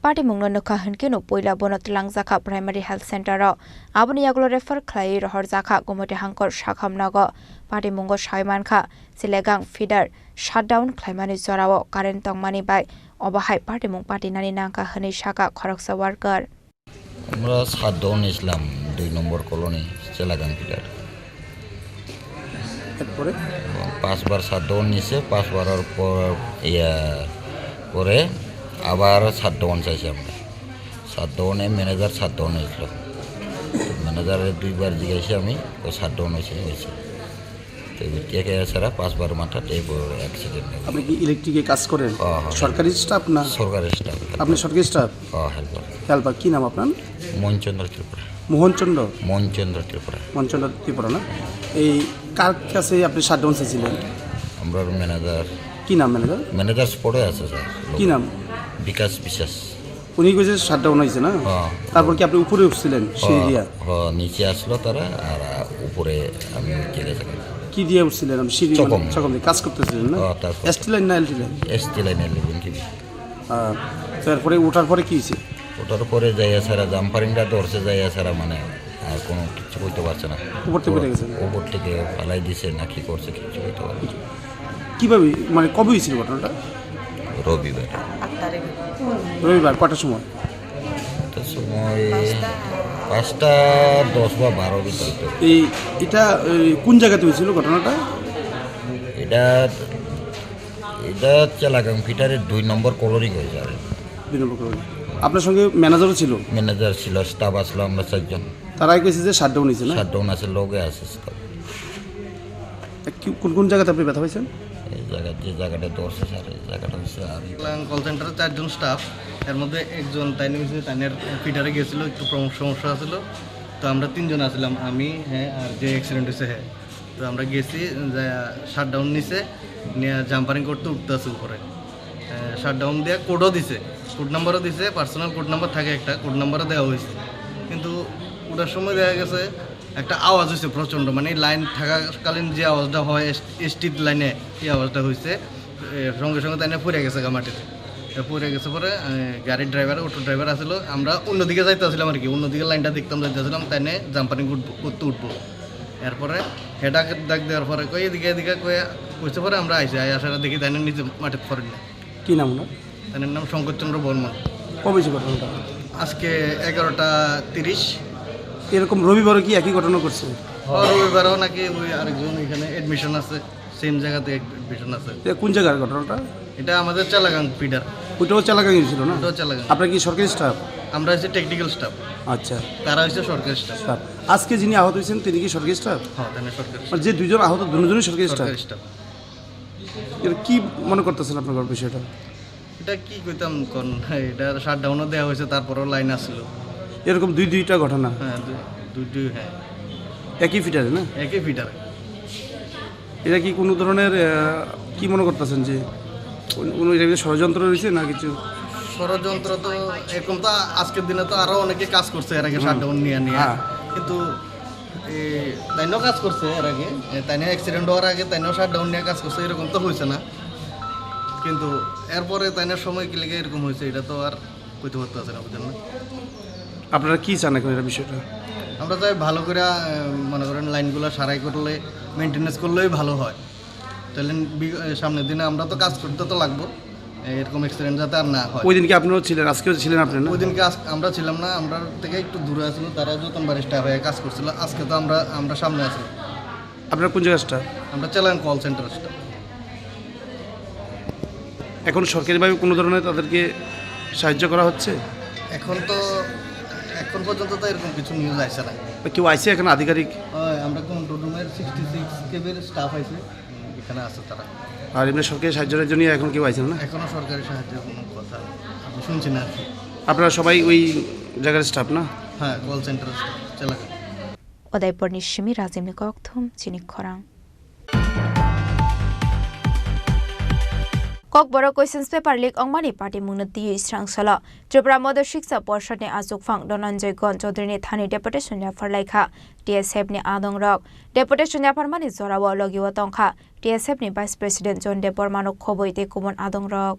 Patimungno nukha hwnkhe no puila bono twlangjakha Primary Health Center o, aboni yagulo refer khlaiwi rohorjakha Gumoti hangkor sakham nogo. Patimungo sawi mankha, Chilegang feeder shutdown khlaimani jorao current tongmani bai obo hai patimung patinani nangkha hwnwi sakha khoroksa worker. আমরা সাত ডাউন নিয়েছিলাম দুই নম্বর কলোনি চেলাগাং ফিডার। এরপরে? পাঁচবার সাত ডাউন নিছে, পাঁচবারের পর, ইয়া, পরে আবার সাত ডাউন চাইছি আমরা। সাত ডাউনে ম্যানেজার সাত ডাউন হয়েছিল। ম্যানেজারের দুইবার জিজ্ঞাসা আমি, ও সাত ডাউন হয়েছে, হয়েছে। তো একে ছাড়া পাঁচবার মাথা টেপ অ্যাক্সিডেন্ট হয়েছে। আপনি কি ইলেকট্রিকে কাজ করেন? হ্যাঁ, হ্যাঁ। সরকারি স্টাফ না? সরকারি স্টাফ। আপনি সরকারি স্টাফ? হ্যাঁ, হেল্পার। হেল্পার, কি নাম আপনার? মোহনচন্দ্র ত্রিপুরা। মোহনচন্দ্র? মোহনচন্দ্র ত্রিপুরা। মোহনচন্দ্র ত্রিপুরা না? এই কার কাছে আপনি শাটডাউন চাইছিলেন? আমরা ম্যানেজার। কি নাম ম্যানেজার? ম্যানেজার পড়ে আছে, স্যার। কি নাম? বিকাশ বিশ্বাস। উনি কইছে শাটডাউন হয়েছে না? হ্যাঁ। তারপর কি আপনি উপরে উঠছিলেন সিঁড়ি হ্যাঁ, দিয়া? হ্যাঁ, নিচে আসলো তারা, আর, আ, উপরে আমি উঠে গেছি। কি দিয়ে উঠছিলেন? আপনি সিঁড়ি মানে চকম। চকম দিয়ে কাজ করতেছিলেন না? হ্যাঁ, তারপর। এসটি লাইন না LT line? ST line, LT line. আহ, তারপরে ওঠার পরে কি হয়েছে? ওঠার পরে যাইয়া সারা জাম্পারিংটা ধরছে, যাইয়া সারা মানে আর কোনো কিছু করতে পারছে না। উপর থেকে পড়ে গেছে? উপর থেকে ফালাই দিছে না কি করছে, কিছু করতে পারছে না। কিভাবে, মানে, কবে হয়েছিল ঘটনাটা? রবিবার। আট তারিখ। রবিবার কটার সময়? তো সময় পাঁচটা। পাঁচটা দশ বা বারো ভিতরে। এই, এটা, এই, কোন জায়গাতে হয়েছিল ঘটনাটা? এটা, এটা চেলাগাং ফিটারের দুই নম্বর কলোনি হয়ে যাবে। দুই নম্বর কলোনি। আপনার সঙ্গে ম্যানেজারও ছিল? ম্যানেজার ছিল, স্টাফ আসলো আমরা চারজন। তারাই কইছে যে শাটডাউন হয়েছে না? শাটডাউন আছে, লগে আছে স্টাফ। তা কি, কোন কোন জায়গাতে আপনি ব্যথা পাইছেন? এই জায়গা, যে জায়গাটা ধরছে স্যার, এই জায়গাটা হচ্ছে আর কি। কল সেন্টারে চারজন স্টাফ, এর মধ্যে একজন তাই নিয়ে গেছে, তাইনের ফিডারে গেছিল, একটু প্রম-, সমস্যা ছিল। তো আমরা তিনজন আছিলাম, আমি, হ্যাঁ, আর যে অ্যাক্সিডেন্ট হয়েছে, হ্যাঁ। তো আমরা গেছি, যে শাটডাউন নিছে, নিয়ে জাম্পারিং করতে উঠতে আছে উপরে। আহ, শাটডাউন দিয়ে কোডও দিছে, কোড নাম্বারও দিছে, পার্সোনাল কোড নাম্বার থাকে একটা, কোড নাম্বারও দেওয়া হয়েছে। কিন্তু ওটার সময় দেখা গেছে একটা আওয়াজ হয়েছে প্রচণ্ড, মানে, লাইন থাকাকালীন যে আওয়াজটা হয় এস-, এসটির লাইনে, এই আওয়াজটা হয়েছে। এ, সঙ্গে সঙ্গে তাই না পড়ে গেছে গা মাটিতে। এ, পড়ে গেছে পরে, এ, গাড়ির ড্রাইভার, অটো ড্রাইভার আসলো, আমরা অন্যদিকে যাইতে আসলাম আর কি, অন্যদিকে লাইনটা দেখতাম যাইতে আসলাম, তাই না জাম্পারিং উঠবো, করতে উঠবো। এরপরে হেডাকে ডাক দেওয়ার পরে কই, "এদিকে, এদিকে," কয়ে কইছে পরে আমরা আইছি, আই আসার দেখি তাই না নিচে মাটিতে পড়ে না। কি নাম ওনার? তার নাম শঙ্করচন্দ্র বর্মন। কবে হয়েছে ঘটনাটা? আজকে এগারোটা তিরিশ। এরকম রবিবারও কি একই ঘটনা ঘটছে? হ্যাঁ, রবিবারও নাকি ওই আরেকজন এখানে অ্যাডমিশন আছে, সেম জায়গাতে অ্যাডমিশন আছে। এটা কোন জায়গার ঘটনাটা? এটা আমাদের চালাগাং ফিডার। ওইটাও চালাগাং ছিল না? ওটাও চালাগাং। আপনারা কি সরকারি স্টাফ? আমরা হচ্ছে টেকনিক্যাল স্টাফ। আচ্ছা। তারা হচ্ছে সরকারি স্টাফ। স্টাফ। আজকে যিনি আহত হয়েছেন, তিনি কি সরকারি স্টাফ? হ্যাঁ, তারা সরকারি আর যে দুইজন আহত, দুজনই সরকারি স্টাফ? সরকারি স্টাফ। এর কি মনে করতেছেন আপনার বিষয়টা? এটা কি কইতাম কোন, এটা শাটডাউনও দেওয়া হয়েছে, তারপরেও লাইন আসলো। এরকম দুই দুইটা ঘটনা? হ্যাঁ, দুই, দুই, দুই, হ্যাঁ। একই ফিডারে না? একই ফিডারে। এটা কি কোনো ধরনের, আহ, কি মনে করতেছেন যে কোন, কোনো এটা কি ষড়যন্ত্র রয়েছে না কিছু? ষড়যন্ত্র তো এরকম তো আজকের দিনে তো আরো অনেকে কাজ করছে এর আগে হুম। শাটডাউন নিয়ে নিয়ে। হ্যাঁ। কিন্তু এই তাইনও কাজ করছে এর আগে, এ, তাইনও অ্যাক্সিডেন্ট হওয়ার আগে তাইনও শাটডাউন নিয়ে কাজ করছে, এরকম তো হয়েছে না। কিন্তু এরপরে তাইনর সময় কি লেগে এরকম হয়েছে, এটা তো আর কইতে পারতেছে না, বুঝলেন না? আপনারা কি চান এখন এর বিষয়টা? আমরা চাই ভালো করে, আহ, মনে করেন লাইনগুলো সারাই করলে, মেইনটেনেন্স করলেই ভালো হয়। তাহলে বি-, সামনের দিনে আমরা তো কাজ করতে তো লাগবো, এরকম অ্যাক্সিডেন্ট যাতে আর না হয়। ওই দিন কি আপনিও ছিলেন, আজকেও ছিলেন আপনি না? ওই দিনকে আজ-, আমরা ছিলাম না, আমরা থেকে একটু দূরে আছিল, তারা যতনবাড়ি স্টাফ হয়ে কাজ করছিল। আজকে তো আমরা, আমরা সামনে আছি। আপনারা কোন জায়গার স্টাফ? আমরা চালান কল সেন্টার স্টাফ। এখন সরকারিভাবে কোনো ধরনের তাদেরকে সাহায্য করা হচ্ছে? এখন তো, এখন পর্যন্ত তো এরকম কিছু নিউজ আসছে না। বা কেউ আইছে এখন আধিকারিক? ওই আমরা কন্ট্রোল রুমের সিক্সটি সিক্স কেবির স্টাফ আইছে, উম, এখানে আছে তারা। আর এমনি সরকারি সাহায্যের জন্য এখন কেউ আইছে না? এখনো সরকারি সাহায্যের কোনো কথা আমি শুনছি না আর কি। আপনারা সবাই ওই জায়গার স্টাফ না? হ্যাঁ, কল সেন্টার স্টাফ, চালাক। Udaipurni simi Rajimni kokthum chini khorang. Kokborok questions paper leak ongmani patimungno twiwi srang solo. Tripura Model Shiksha Porshadni achukphang Dhananjay Gon Chaudharyni thani deputation yaphar laikha T S F ni adongrok. Deputation yapharmani jorao logio tongkha T S F ni Vice President John Debbarmano khobwi tei kubun adongrok.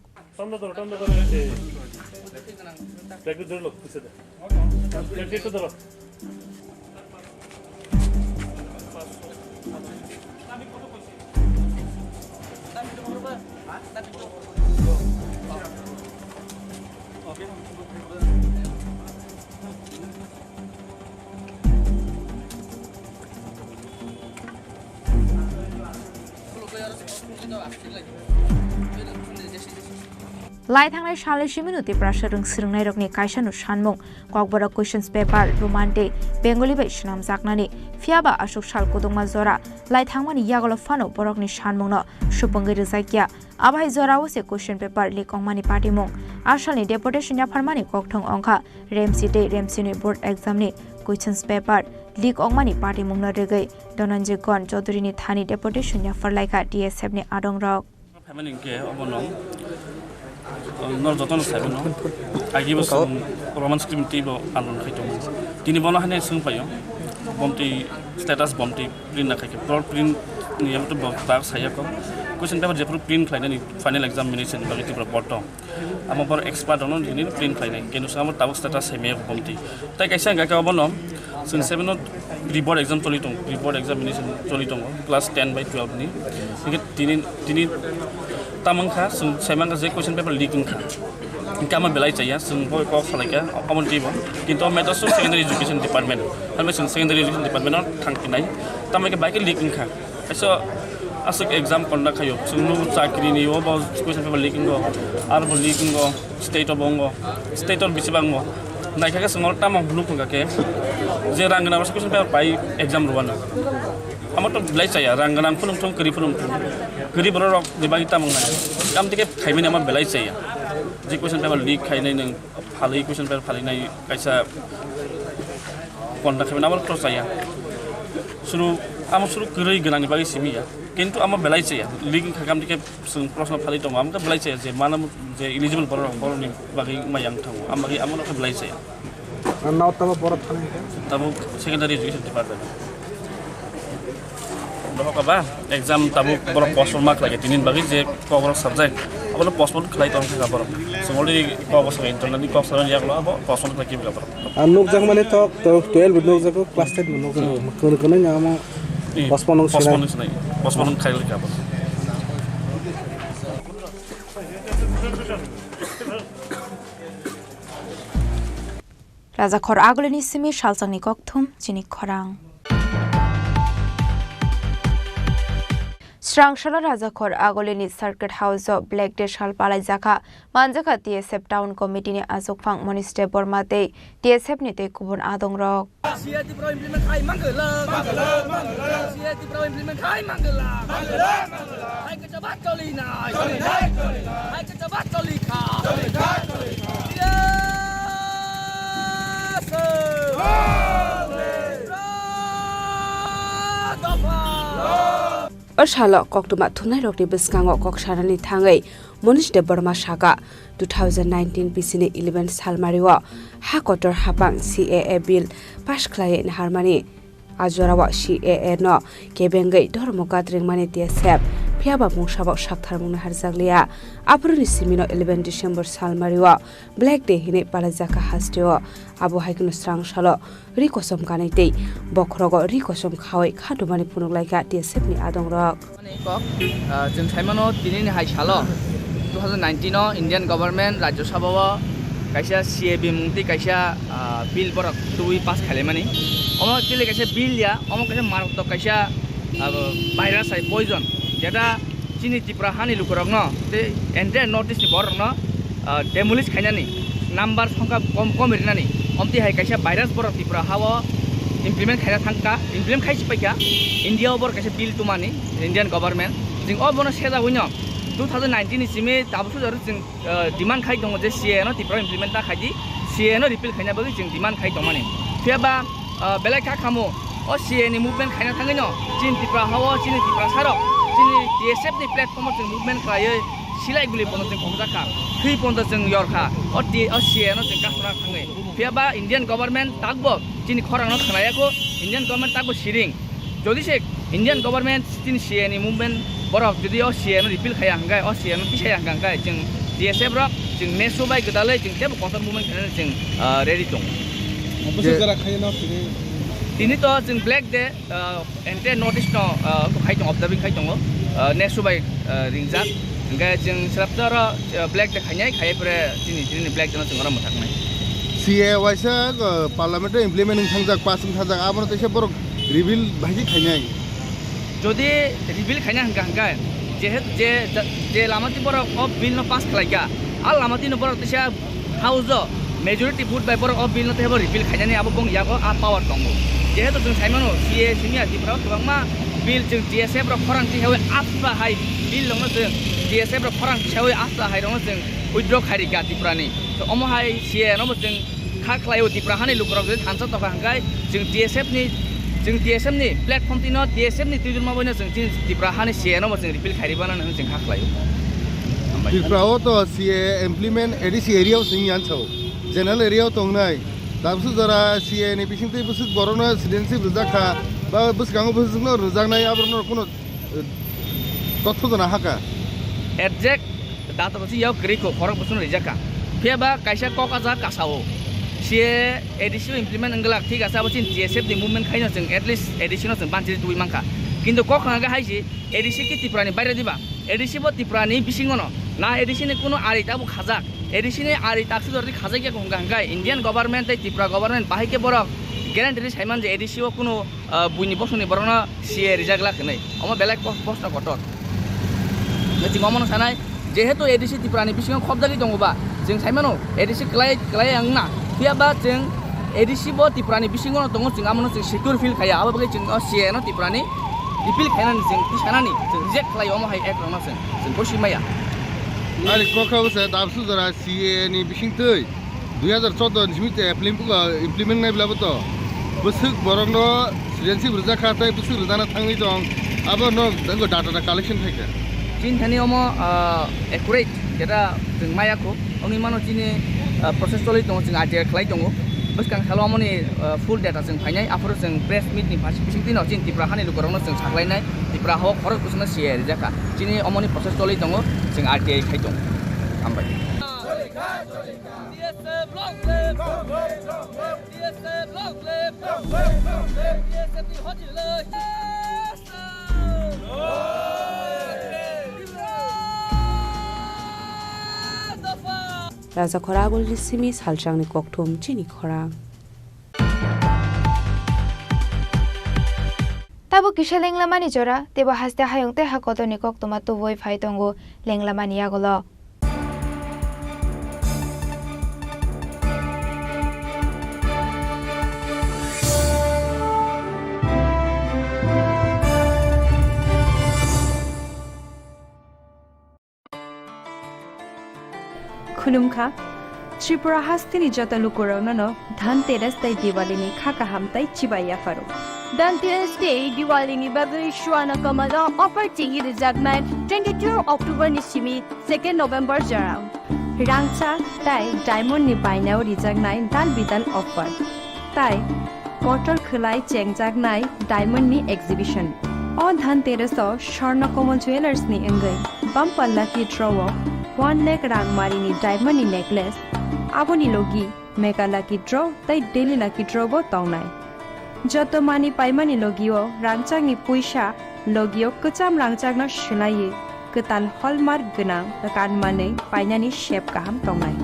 Lai thangnai salni simi no Tiprasa rwng swrwngnairokni kaisano sanmung, Kokborok questions paper Roman tei Bengali bai swnamjaknani, phiyaba aswk sal kwdwkma jora lai thangmani yagulo phano borokni sanmungno supungwi rwjakya. Abo hai jorao se question paper leak ongmani patimung. A salni deputation yapharmani kokthong ongkha Remsi tei Remsini board exam ni questions paper leak ongmani patimungno rwgwi Dhananjay Gon Chaudharyni thani deputation yaphar laikha T S F ni adongrok. Phaimani hinkhe obono, uh, nor jotono saibono. Agi bo chwng Roman script tei bo andolon khai tongo. Tini bono haino swng paio. Bomtwi status bomtwi print na khaikhe. Pro print ni abo to bo ta saya ko. Question paper je pro print khlainani final examination bagwi Tripura board to. Amo bor expert ono nini print khlainai. Kenu sa amo tabuk status hai me bomtwi. Tai kaisa hingka khe obono chwng seven no pre-board exam choli tongo, pre-board examination choli tongo, class ten bai twelve ni. Hingke tini, tini tamang kha, chwng sai mangkha je question paper leak wngkha. Hingke ama belai chaya, chwng bo kok salaikha, omo ni twi bo. Kintu o matter so secondary education department. Hwnbai chwng secondary education department o thang phinai. Tamo khe bai khe leak wngkha. Kaisa aswk exam conduct khaio, chwng nugo chakri ni o bo question paper leak wngo, aro bo leak wngo, state o bo wngo, state o bisi bang wngo. Naikha khe chwng oro tamo nuk wngkha khe je rang gwnang rok question paper pai exam rwano. Amo to belai chaya, rang gwnang phunuk thung, kwrwi phunuk thung. Kwrwi borok rok ni bagwi tamo wngnai. Tamo tike khaimani amo belai chaya. Je question paper leak khainai nwng phalwi question paper phalwi nai kaisa conduct khaimani amo to chaya. Suru, amo suru kwrwi gwnang ni bagwi simi ya. Kintu amo belai chaya. Leak wngkha khe amo tike chwng proshno phalwi tongo. Amo khe belai chaya je mano je eligible borok rok borok ni bagwi wngma yang thango. Amo bagwi amo no khe belai chaya. Ar nao tamo borok thani khe? Tamo secondary education department. Dohok aba exam tabuk borok postpone ma khlai tini bagwi je kok borok subject abono postpone khlai tong kha borok. Songoli kok borok internal kok salan yak lo abo postpone khlai kibla borok. Ar nukjak mani tok, tok twelve nukjak, class ten nukjak. Hmm. Kono kono nya amo Eh, postpone nung sinai. Postpone nung sinai. Postpone nung khlai kha borok. Rajakhor agulini simi salsangni kokthum chini khorang. Srangsalo Rajakhor Agolini Circuit House-o Black Day sal palaijakha. Manjakha T S F Town Committee-ni achukphang Monish Debbarma tei T S F-ni tei kubun adongrok. C A A T Pro implement khai mangala. Mangala, mangala. C A A T Pro implement khai mangala. Mangala, mangala. Hai kachaba choli nai. Choli nai, choli nai. Hai kachaba choli kha. Choli kha, choli kha. Yes, sir. Long live. Pro dopha. O salo koktwma thumnairokni bwskango kok sanani thangwi Monish Debbarma saka, two thousand nineteen bisini eleven salmario ha kotor hapang C A A bill pass khlaiwi naharmani. A jorao C A A no kebengwi dhormo gat ringmani T S F, phiyaba mungsabo saktharmung naharjakliya. Aphuruni simino eleven December salmario Black Day hinwi palaijak kha hasteo. Abo hai kheno srang salo ri kosom kanwi tei bokhorogo ri kosom khawi khatumani phunuk lai kha T S F ni adongrok. Ani kok, ah, chwng saimano tinini hai salo two thousand nineteen o Indian government Rajya Sabha o kaisa C A A mung tei kaisa, ah, bill borok tubui pass khailaimani. Omo actually kaisa bill ya, omo kaisa maratwk kaisa, ah, virus hai poison, jeta chini Tripura hani lukurokno tei entire North East ni borokno, ah, demolish khainani, number songkha kom kom rinani, omtwi hai kaisa virus borok Tripura hao implement khaina thangkha, implement khai si paikha, India o borok kaisa bill tumani, Indian government, chwng o bono sejagwino two thousand nineteen ni simi tabuk sujaru chwng, ah, demand khai tongo je C A A no Tripura implement ta khaidi, C A A no repeal khaina bagwi chwng demand khai tongmani. Phiyaba, ah, belai kha khamu, o C A A ni movement khaina thangwino chini Tripura hao, chini Tripura sarok, chini T S F ni platform o chwng movement khlaiwi silai guli pono chwng khokjak kha, thwi pono chwng yor kha, o T-, o C A A no chwng kasuna thangwi. Phiyaba Indian government takbo chini khorang no khwnaya kho, Indian government takbo siring. Jodi se Indian government chini C A A ni movement borok jodi o C A A no repeal khaya hwnkhe, o C A A no tisaya hwnkhe, hwnkhe chwng T S F rok chwng nesu bai gwdalwi chwng tebo kotor movement khainani chwng, ah, ready tongo. Bwswk Je- jora khaino tini? Tini to chwng Black Day, ah, entire North East no, ah, khai tongo, observing khai tongo, ah, nesu bai, ah, ringjak. Hwnkhe chwng swrapsa oro, ah, Black Day khainai, khaiya pore chini, chini Black Day no chwng oro mwthaknai. C A A waisa, ah, parliament o implement wng thangjak, pass wng thangjak, abono teisa borok repeal bai khe khainai. Jodi repeal khaina hwnkha hwnkhe, jehetu je, je lama twi borok o bill no pass khlaikha, a lama twi no borok teisa House o majority vote bai borok o bill no teibo repeal khainani abo bong yago a power tongo. Jehetu chwng saimano C A A simi a Tripura o kwbangma bill chwng T S F rok khorang tisawi asla hai bill rokno chwng T S F rok khorang tisawi asla hai rokno chwng withdraw khai rikha Tripura ni. So omo hai C A A no bo chwng kha khlaio Tripura hani lukurok jodi thansa tokha hwnkhe chwng T S F ni, chwng T S F ni platform twi no T S F ni twijlma bai no chwng chini Tripura hani C A A no bo chwng repeal khai ribana hwnwi chwng kha khlaio. Hambai. Tripura o to C A A implement A D C area o sing yan sao. General area o tongnai. Tabsu jora C A A ni bising twi bwswk borok no citizenship rwjak kha. Ba bwskango bwswk no rwjaknai abo no kuno, eh, totho jona haka. Exact data to si yao kwrwi kho, khorok bwswk no rijak kha. Phiya ba kaisa kok aja kasao. C A A A D C o implement wng glak, thik ase, abo chini T S F ni movement khaino chwng at least A D C no chwng banchiri tubui mankha. Kintu kok khna khe hai si A D C ki Tripura ni baire diba? A D C bo Tripura ni bisingo no. Na A D C ni kuno ari tabuk khajak. A D C ni ari taksi dordi khajak ya hwnka hwnkhe Indian government tei Tripura government bahai khe borok guarantee saiman je A D C o kuno, ah, buini bosongni borokno C A A rijak glak hinwi. Omo belai pos-, post kotor. Chwng omono sanai, jehetu A D C Tripura ni bisingo khobjagwi tongo ba, chwng saimano A D C klai, klai wngna. Phiya ba chwng A D C bo Tripura ni bisingo no tongo, chwng amono chwng secure feel khaya. Abo bagwi chwng o C A A no Tripura ni repeal khainani chwng tisanani, chwng reject khlai omo hai act rokno chwng, chwng bosi maya. Ani kokha bwsa dabsu jora C A A ni bisingtwi dui hazar choudo ni simi te implement, implement nai bla bo to. Bwswk borok no citizenship rwjak kha tei bwswk rwjana thangwi tong. Abo no dango data da collection khai kha. Chini thani omo, ah, accurate data chwng maya kho. Wngwi mano chini, ah, process choli tongo, chwng I T R khlai tongo. Bwskang salo omoni, ah, full data chwng phainai, aphuru chwng press meet ni pha-, bisingtwi no chini Tripura hani lukurokno chwng saklainai. Tripura hao khorok bwswkno C A A rijak kha. Chini omoni process choli tongo, chwng R T I khai tongo. Hambai. T S F long live! T S F long live! T S F ni hojilai! Raja Khoragulni simi salchangni kokthum chini khorang. Tabuk kisa lenglamani jora, teibo haste hayung tei ha kotorni koktwma tubui phai tongo lenglamani yagulo. Khulumkha, Tripura hasteni joto lukurokno no Dhanteras tei Diwalini kha kaham tei chibai yapharo. Dhanteras tei Diwalini bagwi Swarna Kamal o offer chengwi rijaknai twenty-two October ni simi second November jora. Rangchak tei diamond ni bainao rijaknai dal bidal offer. Tai kotor khwlai chengjaknai diamond ni exhibition. O Dhanteras o Swarna Kamal Jewellers ni wngwi bumper lucky draw o one lakh rang mari ni diamond ni necklace, aboni logi mega lucky draw tei daily lucky draw bo tongnai. Joto mani paimani logi o rangchak ni puisa logi o kwcham rangchak no swlaiwi kwtal hallmark gwnang kan manwi painani sep kaham tongnai.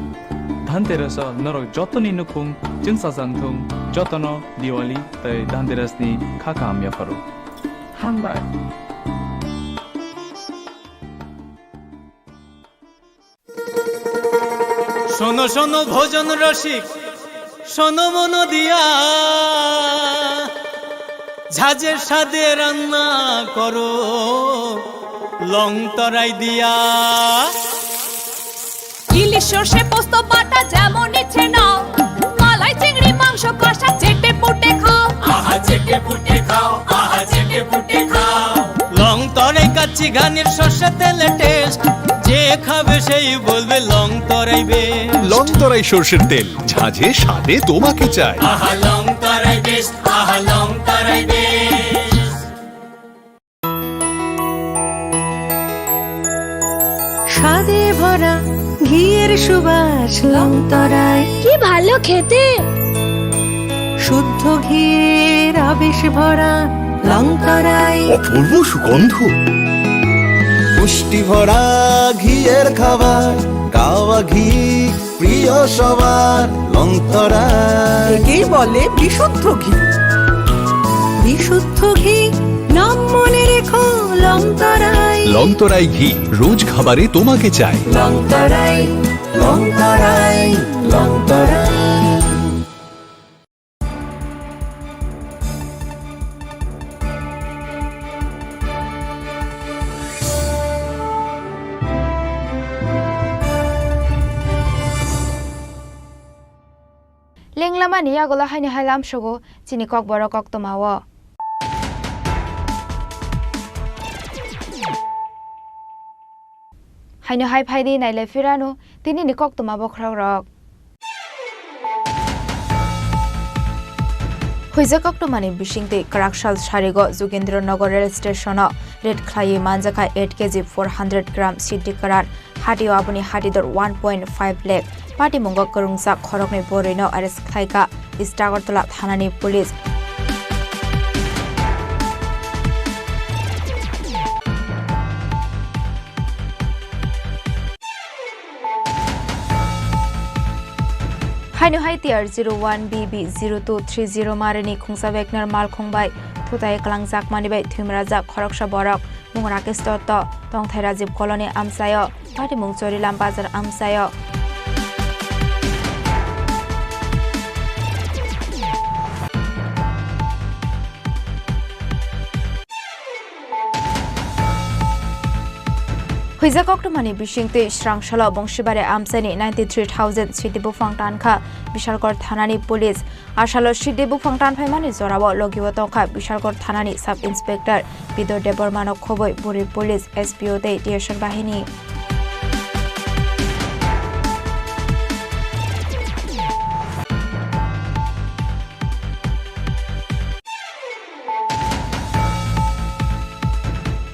Dhanteras o norok jotoni nukhung chwngsajak thung, jotono Diwali tei Dhanteras ni kha kaham yapharo. Hambai. শোনো শোনো ভোজন রসিক, শোনো মন দিয়া, ঝাঁঝে স্বাদে রান্না করো লং তরাই দিয়া। ইলিশ সর্ষে পোস্ত বাটা যেমন ইচ্ছে নাও, মালাই চিংড়ি মাংস কষা চেটে পুটে খাও। আহা চেটে পুটে খাও, আহা চেটে পুটে খাও। লং তরাই কাচ্চি ঘানির সর্ষে তেলে টেস্ট, যে খাবে সেই বলবে লং তরাই বেস্ট। লং তরাই সর্ষের তেল, ঝাঁঝে স্বাদে তোমাকে চাই। আহা লং তরাই বেস্ট, আহা লং তরাই বেস্ট। স্বাদে ভরা ঘিয়ের সুবাস লং তরাই। কি ভালো খেতে। শুদ্ধ ঘিয়ের আবেশ ভরা লং তরাই। অপূর্ব সুগন্ধ। পুষ্টি ভরা ঘিয়ের খাবার, গাওয়া ঘি প্রিয় সবার লং তরাই। একেই বলে বিশুদ্ধ ঘি। বিশুদ্ধ ঘি, নাম মনে রেখো লং তরাই। লং তরাই ঘি, রোজ খাবারে তোমাকে চাই। লং তরাই, লং তরাই, লং তরাই। Lenglamani yagulo haino hai lamsogo chini kokborok koktwmao. Haino hai phaidi nailai phirano tinini koktwma bokhorokrok. Huijak koktwmani bisingtwi kwraksal sarigo Jugendra Nagar rail station-o raid khlaiwi manjakha eight K G four hundred gram siddi kwran. Hatio aboni hatidor one point five lakh. Patimungo kwrwngjak khoroknwi bwrwino arrest khlaikha East Agartala thanani police. Haino hai T R zero one B B zero two three zero marini khungsa Wagner malkhung bai thutai kwlangjakmani bai thwimrajak khoroksa borok, mung Rakesh Dotto, tongthai Rajiv Colony amchaio, patimung Chorilam Bazar amchaio. Huijak koktwmani bisingtwi Srangsalo Bongsibari amchaini ninety three thousand sidi buphang tankha Bishalgarh thanani police. Asalo sidi buphang tanphaimani jorao logio tongkha Bishalgarh thanani sub inspector Bidor Debbarmano khobwi buri police, S P O tei T S R bahini.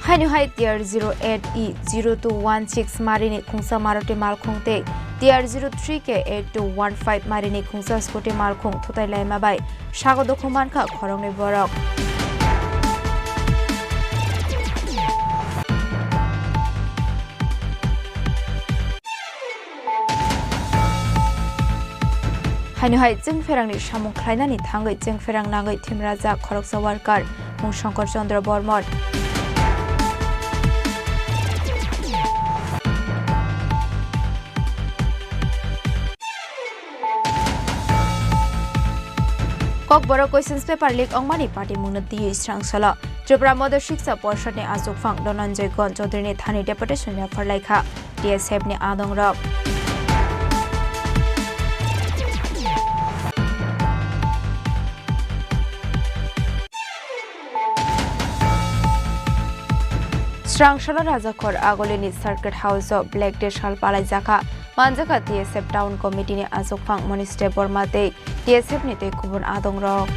Haino hai T R zero eight E zero two one six marini khungsa Maruti malkhung tei T R zero three K eight two one five marini khungsa scooty malkhung thutai laima bai sago dukhu mankha khoroknwi borok. Haino hai chwngpherangni samung khlainani thangwi chwngpherang nangwi thwimrajak khoroksa worker Mung Shankar Chandra Bormon. Kokborok questions paper leak wngmani patimungno twiwi srangsalo. Tripura Madhya Shiksha Porishad ni achukphang Dhananjay Gon Chaudhary ni thani deputation refer laikha T S F ni adongrok. Srangsalo Rajakhor Agolini Circuit House o Black Day sal palaijakha. Manjakha T S F Town Committee ni achukphang Monish Debbarma tei T S F ni tei kubun adongrok.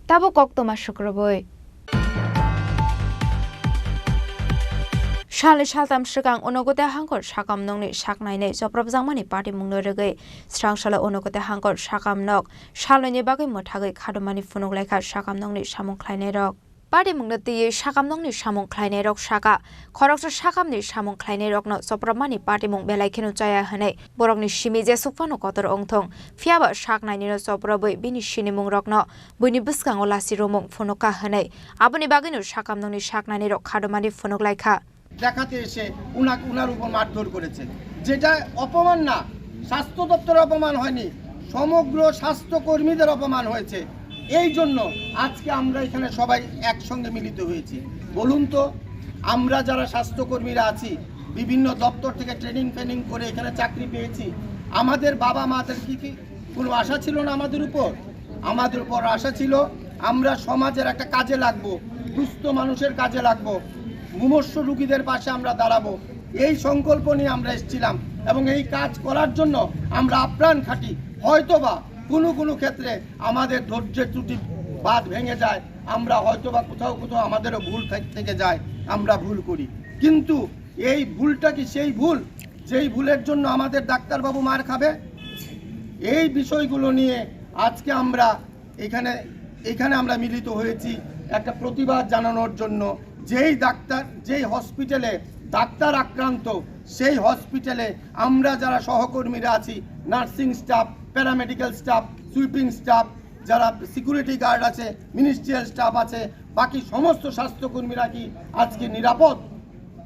Tabuk koktwma sukrubui. Salni saltam swkang Unakoti Hangkor sakam nokni saknainwi chopropjakmani patimungno rwgwi srangsalo Unakoti Hangkor sakam nok salnwini bagwi mwthagwi khadomani phunuk laikha sakam nokni samung khlainairok. Patimungno twiwi sakam nokni samung khlainairok sakha, khoroksa sakamni samung khlainairokno chopropmani patimung belai kheno chaya hwnwi borokni simi jesuk phano kotor wngthung, phiyaba saknainino chopropwi bini sinimungrokno buini bwskango lasi rwmung phunukha hwnwi aboni bagwino sakam nokni saknainirok khadomani phunuk laikha. দেখাতে এসে উনা-, উনার উপর মারধর করেছে, যেটা অপমান না, স্বাস্থ্য দপ্তরের অপমান হয়নি, সমগ্র স্বাস্থ্যকর্মীদের অপমান হয়েছে। এই জন্য আজকে আমরা এখানে সবাই একসঙ্গে মিলিত হয়েছি। বলুন তো, আমরা যারা স্বাস্থ্যকর্মীরা আছি, বিভিন্ন দপ্তর থেকে ট্রেনিং ফেনিং করে এখানে চাকরি পেয়েছি, আমাদের বাবা মাদের কি কি কোনো আশা ছিল না আমাদের উপর? আমাদের উপর আশা ছিল, আমরা সমাজের একটা কাজে লাগবো, দুস্থ মানুষের কাজে লাগবো, মুমূর্ষু রুগীদের পাশে আমরা দাঁড়াবো। এই সংকল্প নিয়ে আমরা এসেছিলাম এবং এই কাজ করার জন্য আমরা আপ্রাণ খাটি। হয়তোবা কোনো কোনো ক্ষেত্রে আমাদের ধৈর্যের ত্রুটি, বাঁধ ভেঙে যায়, আমরা হয়তোবা কোথাও কোথাও আমাদেরও ভুল থাক-, থেকে যায়, আমরা ভুল করি, কিন্তু এই ভুলটা কি সেই ভুল, যেই ভুলের জন্য আমাদের ডাক্তারবাবু মার খাবে? এই বিষয়গুলো নিয়ে আজকে আমরা এখানে, এখানে আমরা মিলিত হয়েছি একটা প্রতিবাদ জানানোর জন্য। যেই ডাক্তার, যেই হসপিটালে ডাক্তার আক্রান্ত, সেই হসপিটালে আমরা যারা সহকর্মীরা আছি, nursing staff, paramedical staff, sweeping staff, যারা সিকিউরিটি গার্ড আছে, মিনিস্ট্রিয়াল স্টাফ আছে, বাকি সমস্ত স্বাস্থ্যকর্মীরা কি আজকে নিরাপদ?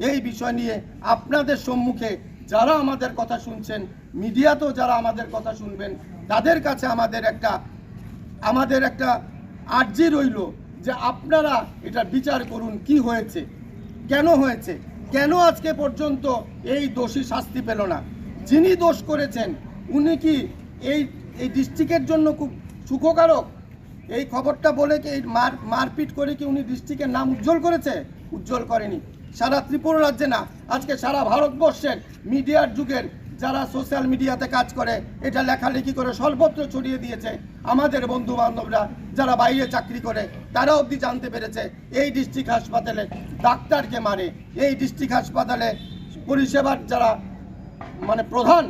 এই বিষয় নিয়ে আপনাদের সম্মুখে যারা আমাদের কথা শুনছেন, মিডিয়াতেও যারা আমাদের কথা শুনবেন, তাদের কাছে আমাদের একটা, আমাদের একটা আর্জি রইল যে আপনারা এটা বিচার করুন, কি হয়েছে, কেন হয়েছে, কেন আজকে পর্যন্ত এই দোষী শাস্তি পেল না? যিনি দোষ করেছেন, উনি কি এই, এই ডিস্ট্রিক্টের জন্য খুব সুখকারক? এই খবরটা বলে কি, এই মার-, মারপিট করে কি উনি ডিস্ট্রিক্টের নাম উজ্জ্বল করেছে? উজ্জ্বল করেনি। সারা ত্রিপুরা রাজ্যে না, আজকে সারা ভারতবর্ষের মিডিয়ার যুগের যারা সোশ্যাল মিডিয়াতে কাজ করে, এটা লেখালেখি করে সর্বত্র ছড়িয়ে দিয়েছে। আমাদের বন্ধু বান্ধবরা যারা বাইরে চাকরি করে, তারা অবধি জানতে পেরেছে এই ডিস্ট্রিক্ট হাসপাতালে ডাক্তারকে মারে, এই ডিস্ট্রিক্ট হাসপাতালে পরিষেবার যারা মানে প্রধান,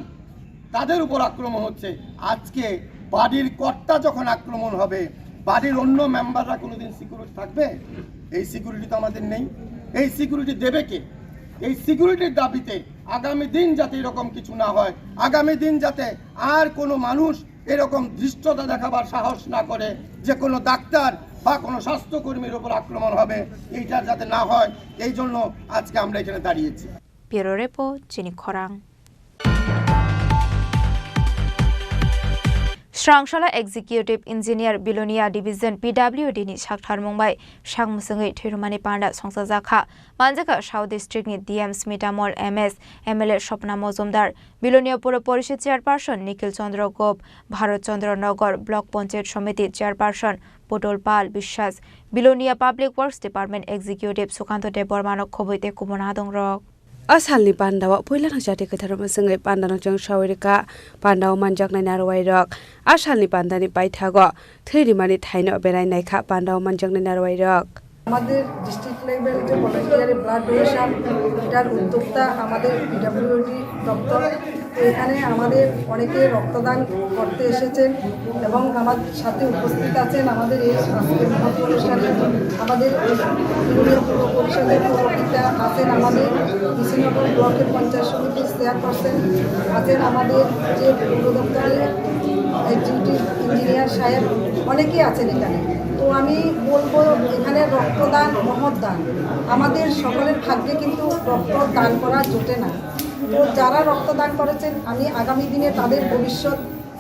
তাদের উপর আক্রমণ হচ্ছে। আজকে বাড়ির কর্তা যখন আক্রমণ হবে, বাড়ির অন্য মেম্বাররা কোনোদিন সিকিউরিটি থাকবে? এই সিকিউরিটি তো আমাদের নেই। এই সিকিউরিটি দেবে কে? এই সিকিউরিটির দাবিতে আগামী দিন যাতে এরকম কিছু না হয়, আগামী দিন যাতে আর কোনো মানুষ এরকম ধৃষ্টতা দেখাবার সাহস না করে যে কোনো ডাক্তার বা কোনো স্বাস্থ্যকর্মীর উপর আক্রমণ হবে, এইটা যাতে না হয়, এই জন্য আজকে আমরা এখানে দাঁড়িয়েছি। Bureau Report, Chini Khorang. Srangsala Executive Engineer Bilonia Division P W D ni saktharmung bai sak mwswngwi thwirwmani panda songchajakha. Manjakha South District ni D M Smita Mol, M S, M L A Swapna Mojumdar, Bilonia Puro Porishad Chairperson Nikhil Chandra Gop, Bharat Chandra Nagar Block Panchayat Samiti Chairperson Putul Pal Biswas, Bilonia Public Works Department Executive Sukanto Debbarma no khobwi tei kubun adongrok. A salni pandao puila jati kwtharo mwswngwi pandano chwng sawi rwkha, pandao manjaknai narwai rok. A salni pandani paithago thwi rimani thaino berai naikha pandao manjaknai narwai rok. আমাদের district level যে voluntary blood donation, এটার উদ্যোক্তা আমাদের পিডাব্লিউডি দপ্তর। তো এখানে আমাদের অনেকে রক্তদান করতে এসেছেন এবং আমার সাথে উপস্থিত আছেন আমাদের এই আজকের মহৎ অনুষ্ঠানে আমাদের ইউনিয়ন পৌর পরিষদের পৌরপিতা আছেন, আমাদের বিশিনগর ব্লকের পঞ্চায়েত সমিতির চেয়ারপারসন আছেন, আমাদের যে পৌর দপ্তরের এক্সিকিউটিভ ইঞ্জিনিয়ার সাহেব, অনেকেই আছেন এখানে। তো আমি বলবো, এখানে রক্তদান মহৎ দান। আমাদের সকলের ভাগ্যে কিন্তু রক্ত দান করা জোটে না। তো যারা রক্তদান করেছেন, আমি আগামী দিনে তাদের ভবিষ্যৎ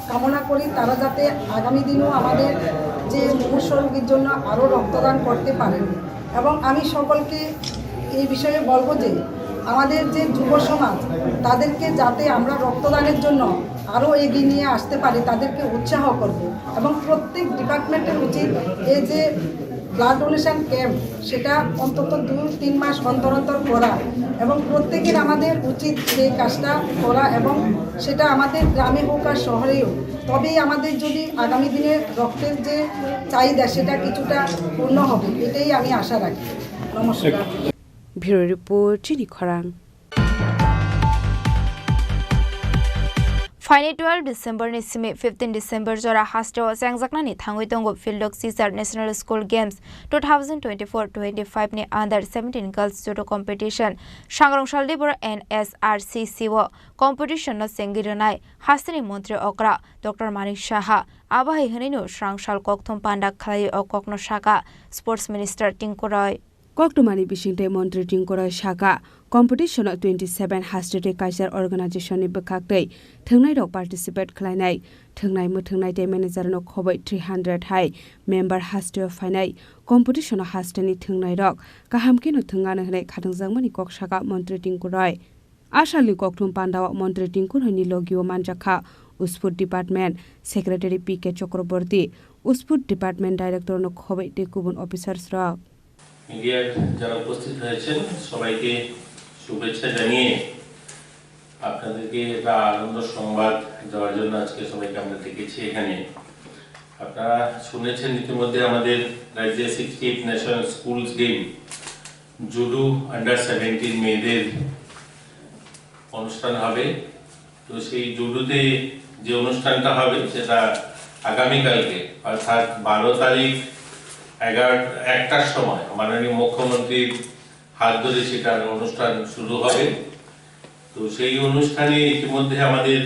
কামনা করি, তারা যাতে আগামী দিনেও আমাদের যে মুমূর্ষু রোগীর জন্য আরও রক্তদান করতে পারেন। এবং আমি সকলকে এই বিষয়ে বলবো যে আমাদের যে যুব সমাজ, তাদেরকে যাতে আমরা রক্তদানের জন্য আরও এগিয়ে নিয়ে আসতে পারি, তাদেরকে উৎসাহ করব। এবং প্রত্যেক ডিপার্টমেন্টের উচিত এই যে ব্লাড ডোনেশন ক্যাম্প, সেটা অন্তত দুই তিন মাস অন্তর অন্তর করা এবং প্রত্যেকের আমাদের উচিত সেই কাজটা করা এবং সেটা আমাদের গ্রামে হোক আর শহরেই হোক। তবেই আমাদের যদি আগামী দিনে রক্তের যে চাহিদা, সেটা কিছুটা পূর্ণ হবে, এটাই আমি আশা রাখি। নমস্কার। Bureau Report, Chini Khorang. Phaini twelve December ni simi fifteen December jora hasteo chengjaknani thangwi tongo Phildok Sisar National School Games two thousand twenty-four twenty-five ni under seventeen girls judo competition. Sangrong Saldibor N S R C C o competition no chengwi rwnai hasteni montri okra Doctor Manik Saha. Abo hai hwnwi no srang sal kokthum panda khlai o kokno saka Sports Minister Tinku Roy. Koktwmani bisingtwi Montri Tinku Roy saka, competition o twenty seven haste tei kaichar organization ni bwkhaktwi thwngnairok participate khlainai. Thwngnai mwthwngnai tei manager no khobwi three hundred hai member haste o phainai. Competition o haste ni thwngnairok kaham kheno thwng ano hwnwi khatungjakmani kok saka Montri Tinku Roy. A salni kokthum pandao Montri Tinku Roy ni logio manjakha Sport Department Secretary P K Chakraborty, Sport Department Director no khobwi tei kubun officers rok. মিডিয়ার যারা উপস্থিত হয়েছেন, সবাইকে শুভেচ্ছা জানিয়ে আপনাদেরকে একটা আনন্দ সংবাদ দেওয়ার জন্য আজকে সবাইকে আমরা ডেকেছি এখানে। আপনারা শুনেছেন ইতিমধ্যে আমাদের রাজ্যে sixty eight national schools game judo under seventeen মেয়েদের অনুষ্ঠান হবে। তো সেই জুডোতে যে অনুষ্ঠানটা হবে, সেটা আগামীকালকে, অর্থাৎ বারো তারিখ এগারো একটার সময় মাননীয় মুখ্যমন্ত্রীর হাত ধরে সেটার অনুষ্ঠান শুরু হবে। তো সেই অনুষ্ঠানে ইতিমধ্যে আমাদের,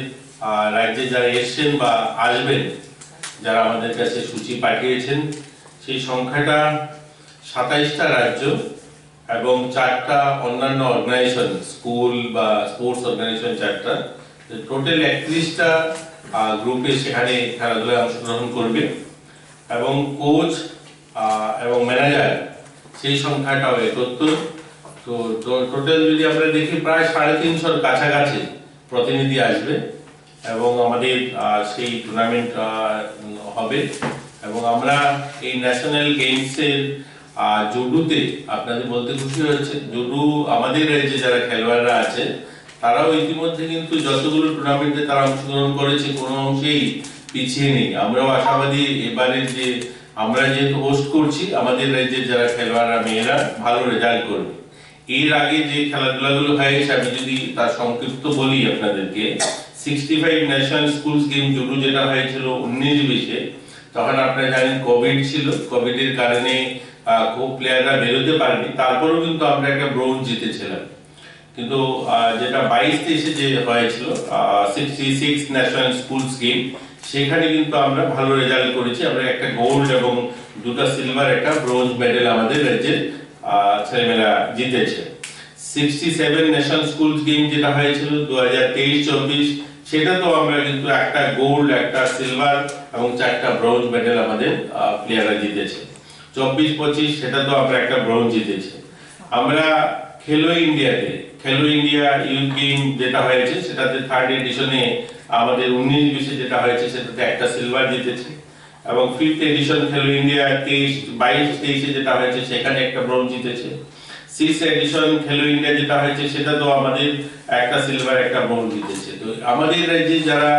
আহ, রাজ্যে যারা এসছেন বা আসবেন, যারা আমাদের কাছে সূচি পাঠিয়েছেন, সেই সংখ্যাটা সাতাইশটা রাজ্য এবং চারটা অন্যান্য অর্গানাইজেশন, স্কুল বা স্পোর্টস অর্গানাইজেশন চারটা, টোটাল একত্রিশটা, আহ, গ্রুপে সেখানে খেলাধুলায় অংশগ্রহণ করবে এবং কোচ, আহ, এবং ম্যানেজার সেই সংখ্যাটাও একত্তর। তো, তো টোটাল যদি আমরা দেখি, প্রায় সাড়ে তিনশোর কাছাকাছি প্রতিনিধি আসবে এবং আমাদের, আহ, সেই টুর্নামেন্ট, আহ, হবে। এবং আমরা এই ন্যাশনাল গেমসের, আহ, জুডোতে আপনাদের বলতে খুশি হচ্ছে, জুডো আমাদের রাজ্যে যারা খেলোয়াড়রা আছে, তারাও ইতিমধ্যে কিন্তু যতগুলো টুর্নামেন্টে তারা অংশগ্রহণ করেছে, কোনো অংশেই পিছিয়ে নেই। আমরাও আশাবাদী এবারের যে, আমরা যেহেতু হোস্ট করছি, আমাদের রাজ্যের যারা খেলোয়াড়রা মেয়েরা ভালো রেজাল্ট করবে। এর আগে যে খেলাধুলাগুলো হয়েছে, আমি যদি তার সংক্ষিপ্ত বলি আপনাদেরকে, sixty five national schools game judo যেটা হয়েছিল উনিশ বিশে, তখন আপনারা জানেন কোভিড ছিল, কোভিডের কারণে, আহ, খুব প্লেয়াররা বেরোতে পারেনি, তারপরেও কিন্তু আমরা একটা ব্রোঞ্জ জিতেছিলাম। কিন্তু, আহ, যেটা বাইশ তেইশে যে হয়েছিল, আহ, sixty six national schools game, সেখানে কিন্তু আমরা ভালো রেজাল্ট করেছি। আমরা একটা গোল্ড এবং দুটো সিলভার, একটা ব্রোঞ্জ মেডেল আমাদের রাজ্যের, আহ, ছেলেমেয়েরা জিতেছে। Sixty seven national schools game যেটা হয়েছিল দু হাজার তেইশ চব্বিশ, সেটা তো আমরা কিন্তু একটা গোল্ড, একটা সিলভার এবং চারটা ব্রোঞ্জ মেডেল আমাদের, আহ, প্লেয়াররা জিতেছে। চব্বিশ পঁচিশ সেটা তো আমরা একটা ব্রোঞ্জ জিতেছি। আমরা খেলো ইন্ডিয়াতে, খেলো ইন্ডিয়া ইউথ গেম যেটা হয়েছে, সেটাতে থার্ড এডিশনে আমাদের উনিশ বিশে যেটা হয়েছে, সেটাতে একটা সিলভার জিতেছে। এবং ফিফথ এডিশন খেলো ইন্ডিয়া তেইশ, বাইশ তেইশে যেটা হয়েছে, সেখানে একটা ব্রোঞ্জ জিতেছে। সিক্স এডিশন খেলো ইন্ডিয়া যেটা হয়েছে, সেটা তো আমাদের একটা সিলভার, একটা ব্রোঞ্জ জিতেছে। তো আমাদের রাজ্যে যারা,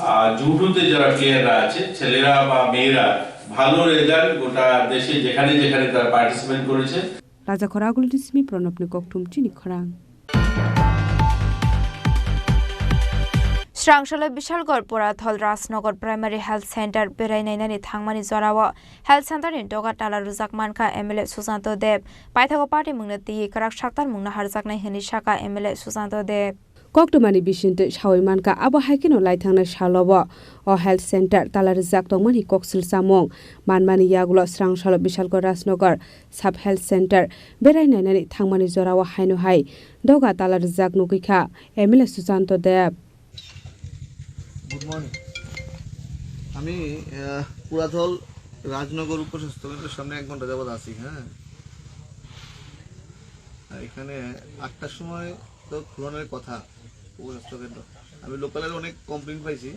আহ, জুডোতে যারা প্লেয়াররা আছে, ছেলেরা বা মেয়েরা, ভালো রেজাল্ট গোটা দেশে যেখানে যেখানে তারা পার্টিসিপেট করেছে। Rajakhor Agulini simi Pranabni kokthum chini khorang. Srangsaloi Bishalgarh Purathol Rajnagar Primary Health Center berai nainani thangmani jorao Health Center ni doga tala rwjak mankha M L A Susanto Deb. Paithago party mungno twiwi kwrak saktar mungno harjaknai hwnwi sakha M L A Susanto Deb. Koktwmani bisingtwi sawi mankha, abo hai kheno laithangnai salobo o health center tala rwjak tongmani koksil chamung manmani yagulo Srangsaloi Bishalgarh Rajnagar Sub Health Center berai nainani thangmani jorao haino hai doga tala rwjak nugwi kha M L A Susanto Deb. Good morning. আমি আহ, পুরাথল রাজনগর উপস্বাস্থ্য কেন্দ্রের সামনে এক ঘন্টা যাবত আছি। হ্যাঁ, আর এখানে আটটার সময় তো খুলনের কথা উপস্বাস্থ্য কেন্দ্র। আমি লোকালের অনেক কমপ্লেন পাইছি।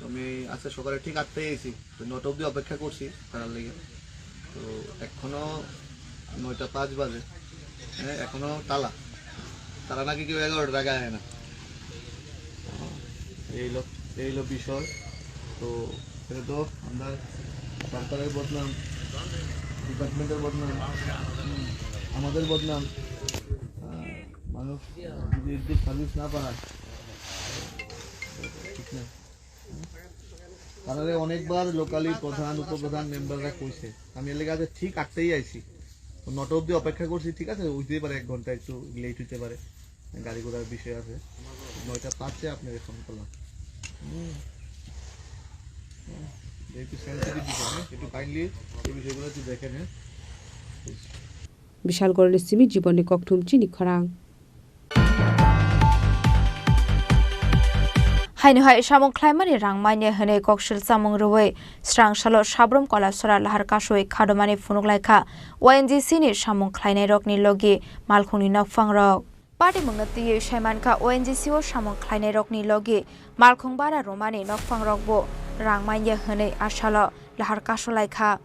আমি আজকে সকালে ঠিক আটটায় আইছি, তো নটা অবধি অপেক্ষা করছি তারার লেগে। তো এখনো নয়টা পাঁচ বাজে, হ্যাঁ, এখনো তালা। তারা নাকি কেউ এগারোটার আগে আয় না। এই হলো, এই হলো বিষয়। তো এটা তো আমরা সরকারের বদনাম, ডিপার্টমেন্টের বদনাম, হুম, আমাদের বদনাম। আহ, মানুষ যদি একটু সার্ভিস না পায়, ঠিক না। তারারে অনেকবার লোকালি প্রধান, উপপ্রধান, মেম্বাররা কইছে। আমি এর লেগে আজ ঠিক আটটায় আইছি। তো নটা অবধি অপেক্ষা করছি, ঠিক আছে, হইতেই পারে এক ঘন্টা একটু লেট হইতে পারে, গাড়ি ঘোড়ার বিষয় আছে। নয়টা পাঁচে আপনাকে ফোন করলাম। হুম। হুম। যেহেতু সেন্সিটিভ বিষয়, হ্যাঁ, একটু কাইন্ডলি এই বিষয়গুলো একটু দেখেন, হ্যাঁ। Bishalgarhni simi Jibonni kokthum chini khorang. Haino hai samung khlaimani rang manya hwnwi koksil chamung rwui Srangsalo Sabrum Kolasora lahar kasui khadomani phunuk laikha O N G C ni samung khlainairokni logi malkhungni nokphangrok. Party mungno twiwi sai mankha O N G C o samung khlainairokni logi malkhung bara romani nokphangrokbo rang manya hwnwi asalo lahar kasu laikha.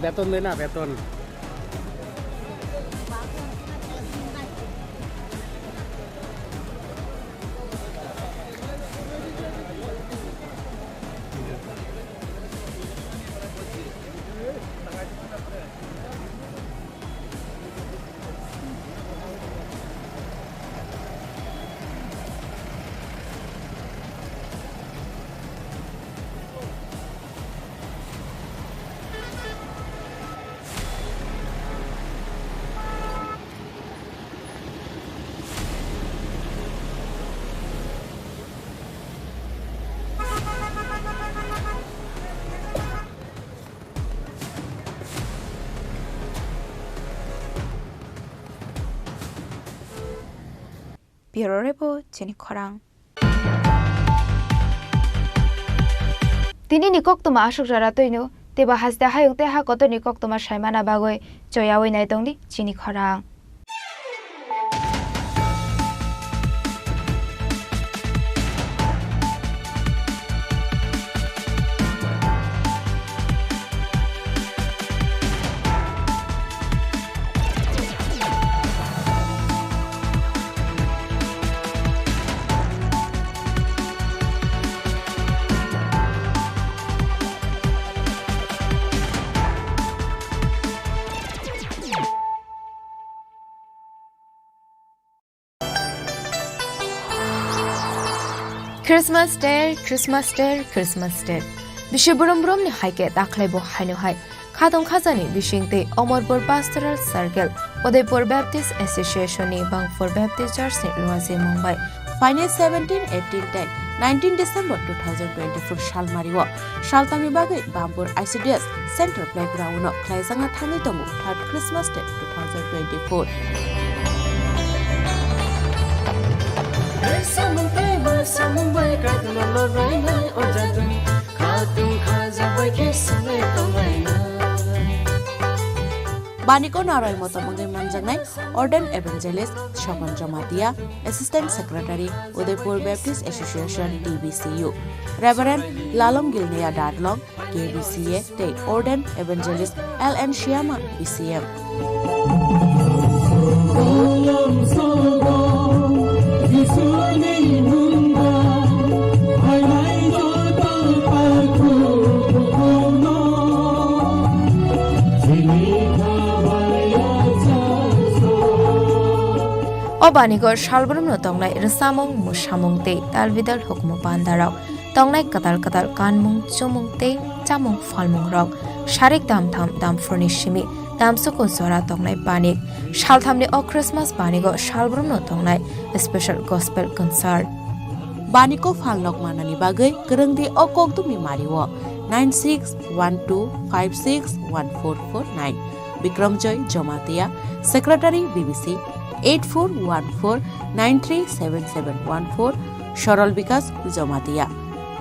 বেতন দেয় না, বেতন। Bureau Report, chini khorang. Tini ni koktwma aswk jora twino, teibo haste hayung tei ha kotor ni koktwma saimana bagwi choyawi nai tongdi chini khorang. Christmas Day, Christmas Day, Christmas Day. Bisi brum brum ni hai khe dakhwlai bo haino hai Khatong khajani bising tei Omorpur Pastoral Circle, Udaipur Baptist Association ni Bangphur Baptist Church ni luaji mung bai. Phainai seventeen, eighteen tei nineteen December two thousand twenty-four salmari o saltangni bagwi Bangphur I C D S Center Playground o khlaijakna thangwi tongo third Christmas Day two thousand twenty-four. Samung tei ma samung bai kaitwma lobrainai o jatuni. Khatung khajabai khe swngwi tonglaina. Baniko naroi motom wngwi manjaknai Ordained Evangelist Sokon Jamatia, Assistant Secretary, Udaipur Baptist Association, D B C U, Reverend Lalom Gilneya Dadlong, K B C A, tei Ordained Evangelist L N Shyama, B C M. O baniko salbrumno tongnai rwchapmung, mwsamung tei talbidal hukumu pandarok. Tongnai kwtal kwtal kanmung, chumung tei chamung phalmungrok, sarik damtham damphurni simi damsuku jora tongnai banik. Salthamni o Christmas banigo salbrumno tongnai special gospel concert. Baniko phalnok manani bagwi kwrwngdi o kokdumni mario nine six one two five six one four four nine. Bikramjoy Jamatia, Secretary B B C, eight four one four nine three seven seven one four, Sorol Bikas Jamatia.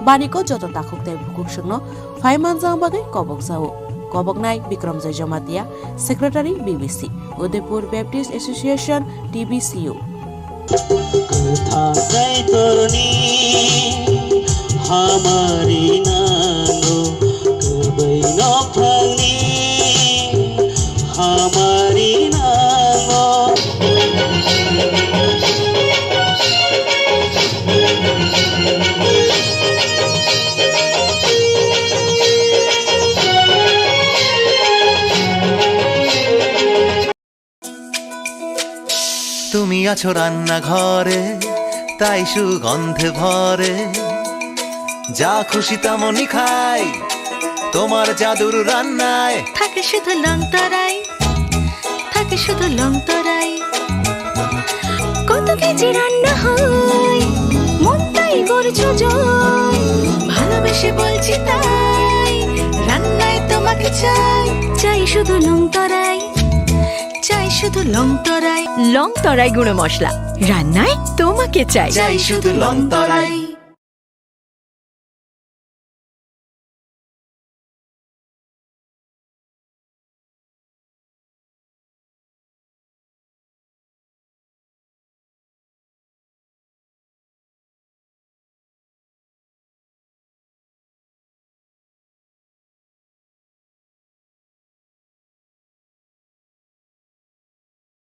Baniko joto takhuk tei bukhuk swkno phai manjak bagwi kobok jao. Koboknai Bikramjoy Jamatia, Secretary B B C, Udaipur Baptist Association, D B C U. Kwthang Kaitorni hamari nango, kwbai nophangni hamari nango. তুমি আছো রান্নাঘরে, তাই সুগন্ধে ভরে। যা খুশি তেমনই খাই, তোমার জাদুর রান্নায়। থাকে শুধু লংতরাই, থাকে শুধু লংতরাই। কত কেজি রান্না হয়, মনটাই করছো জয়। ভালোবেসে বলছি তাই, রান্নায় তোমাকে চাই, চাই শুধু লংতরাই। চাই শুধু লংতরাই। লংতরাই গুঁড়ো মশলা, রান্নায় তোমাকে চাই। চাই শুধু লংতরাই।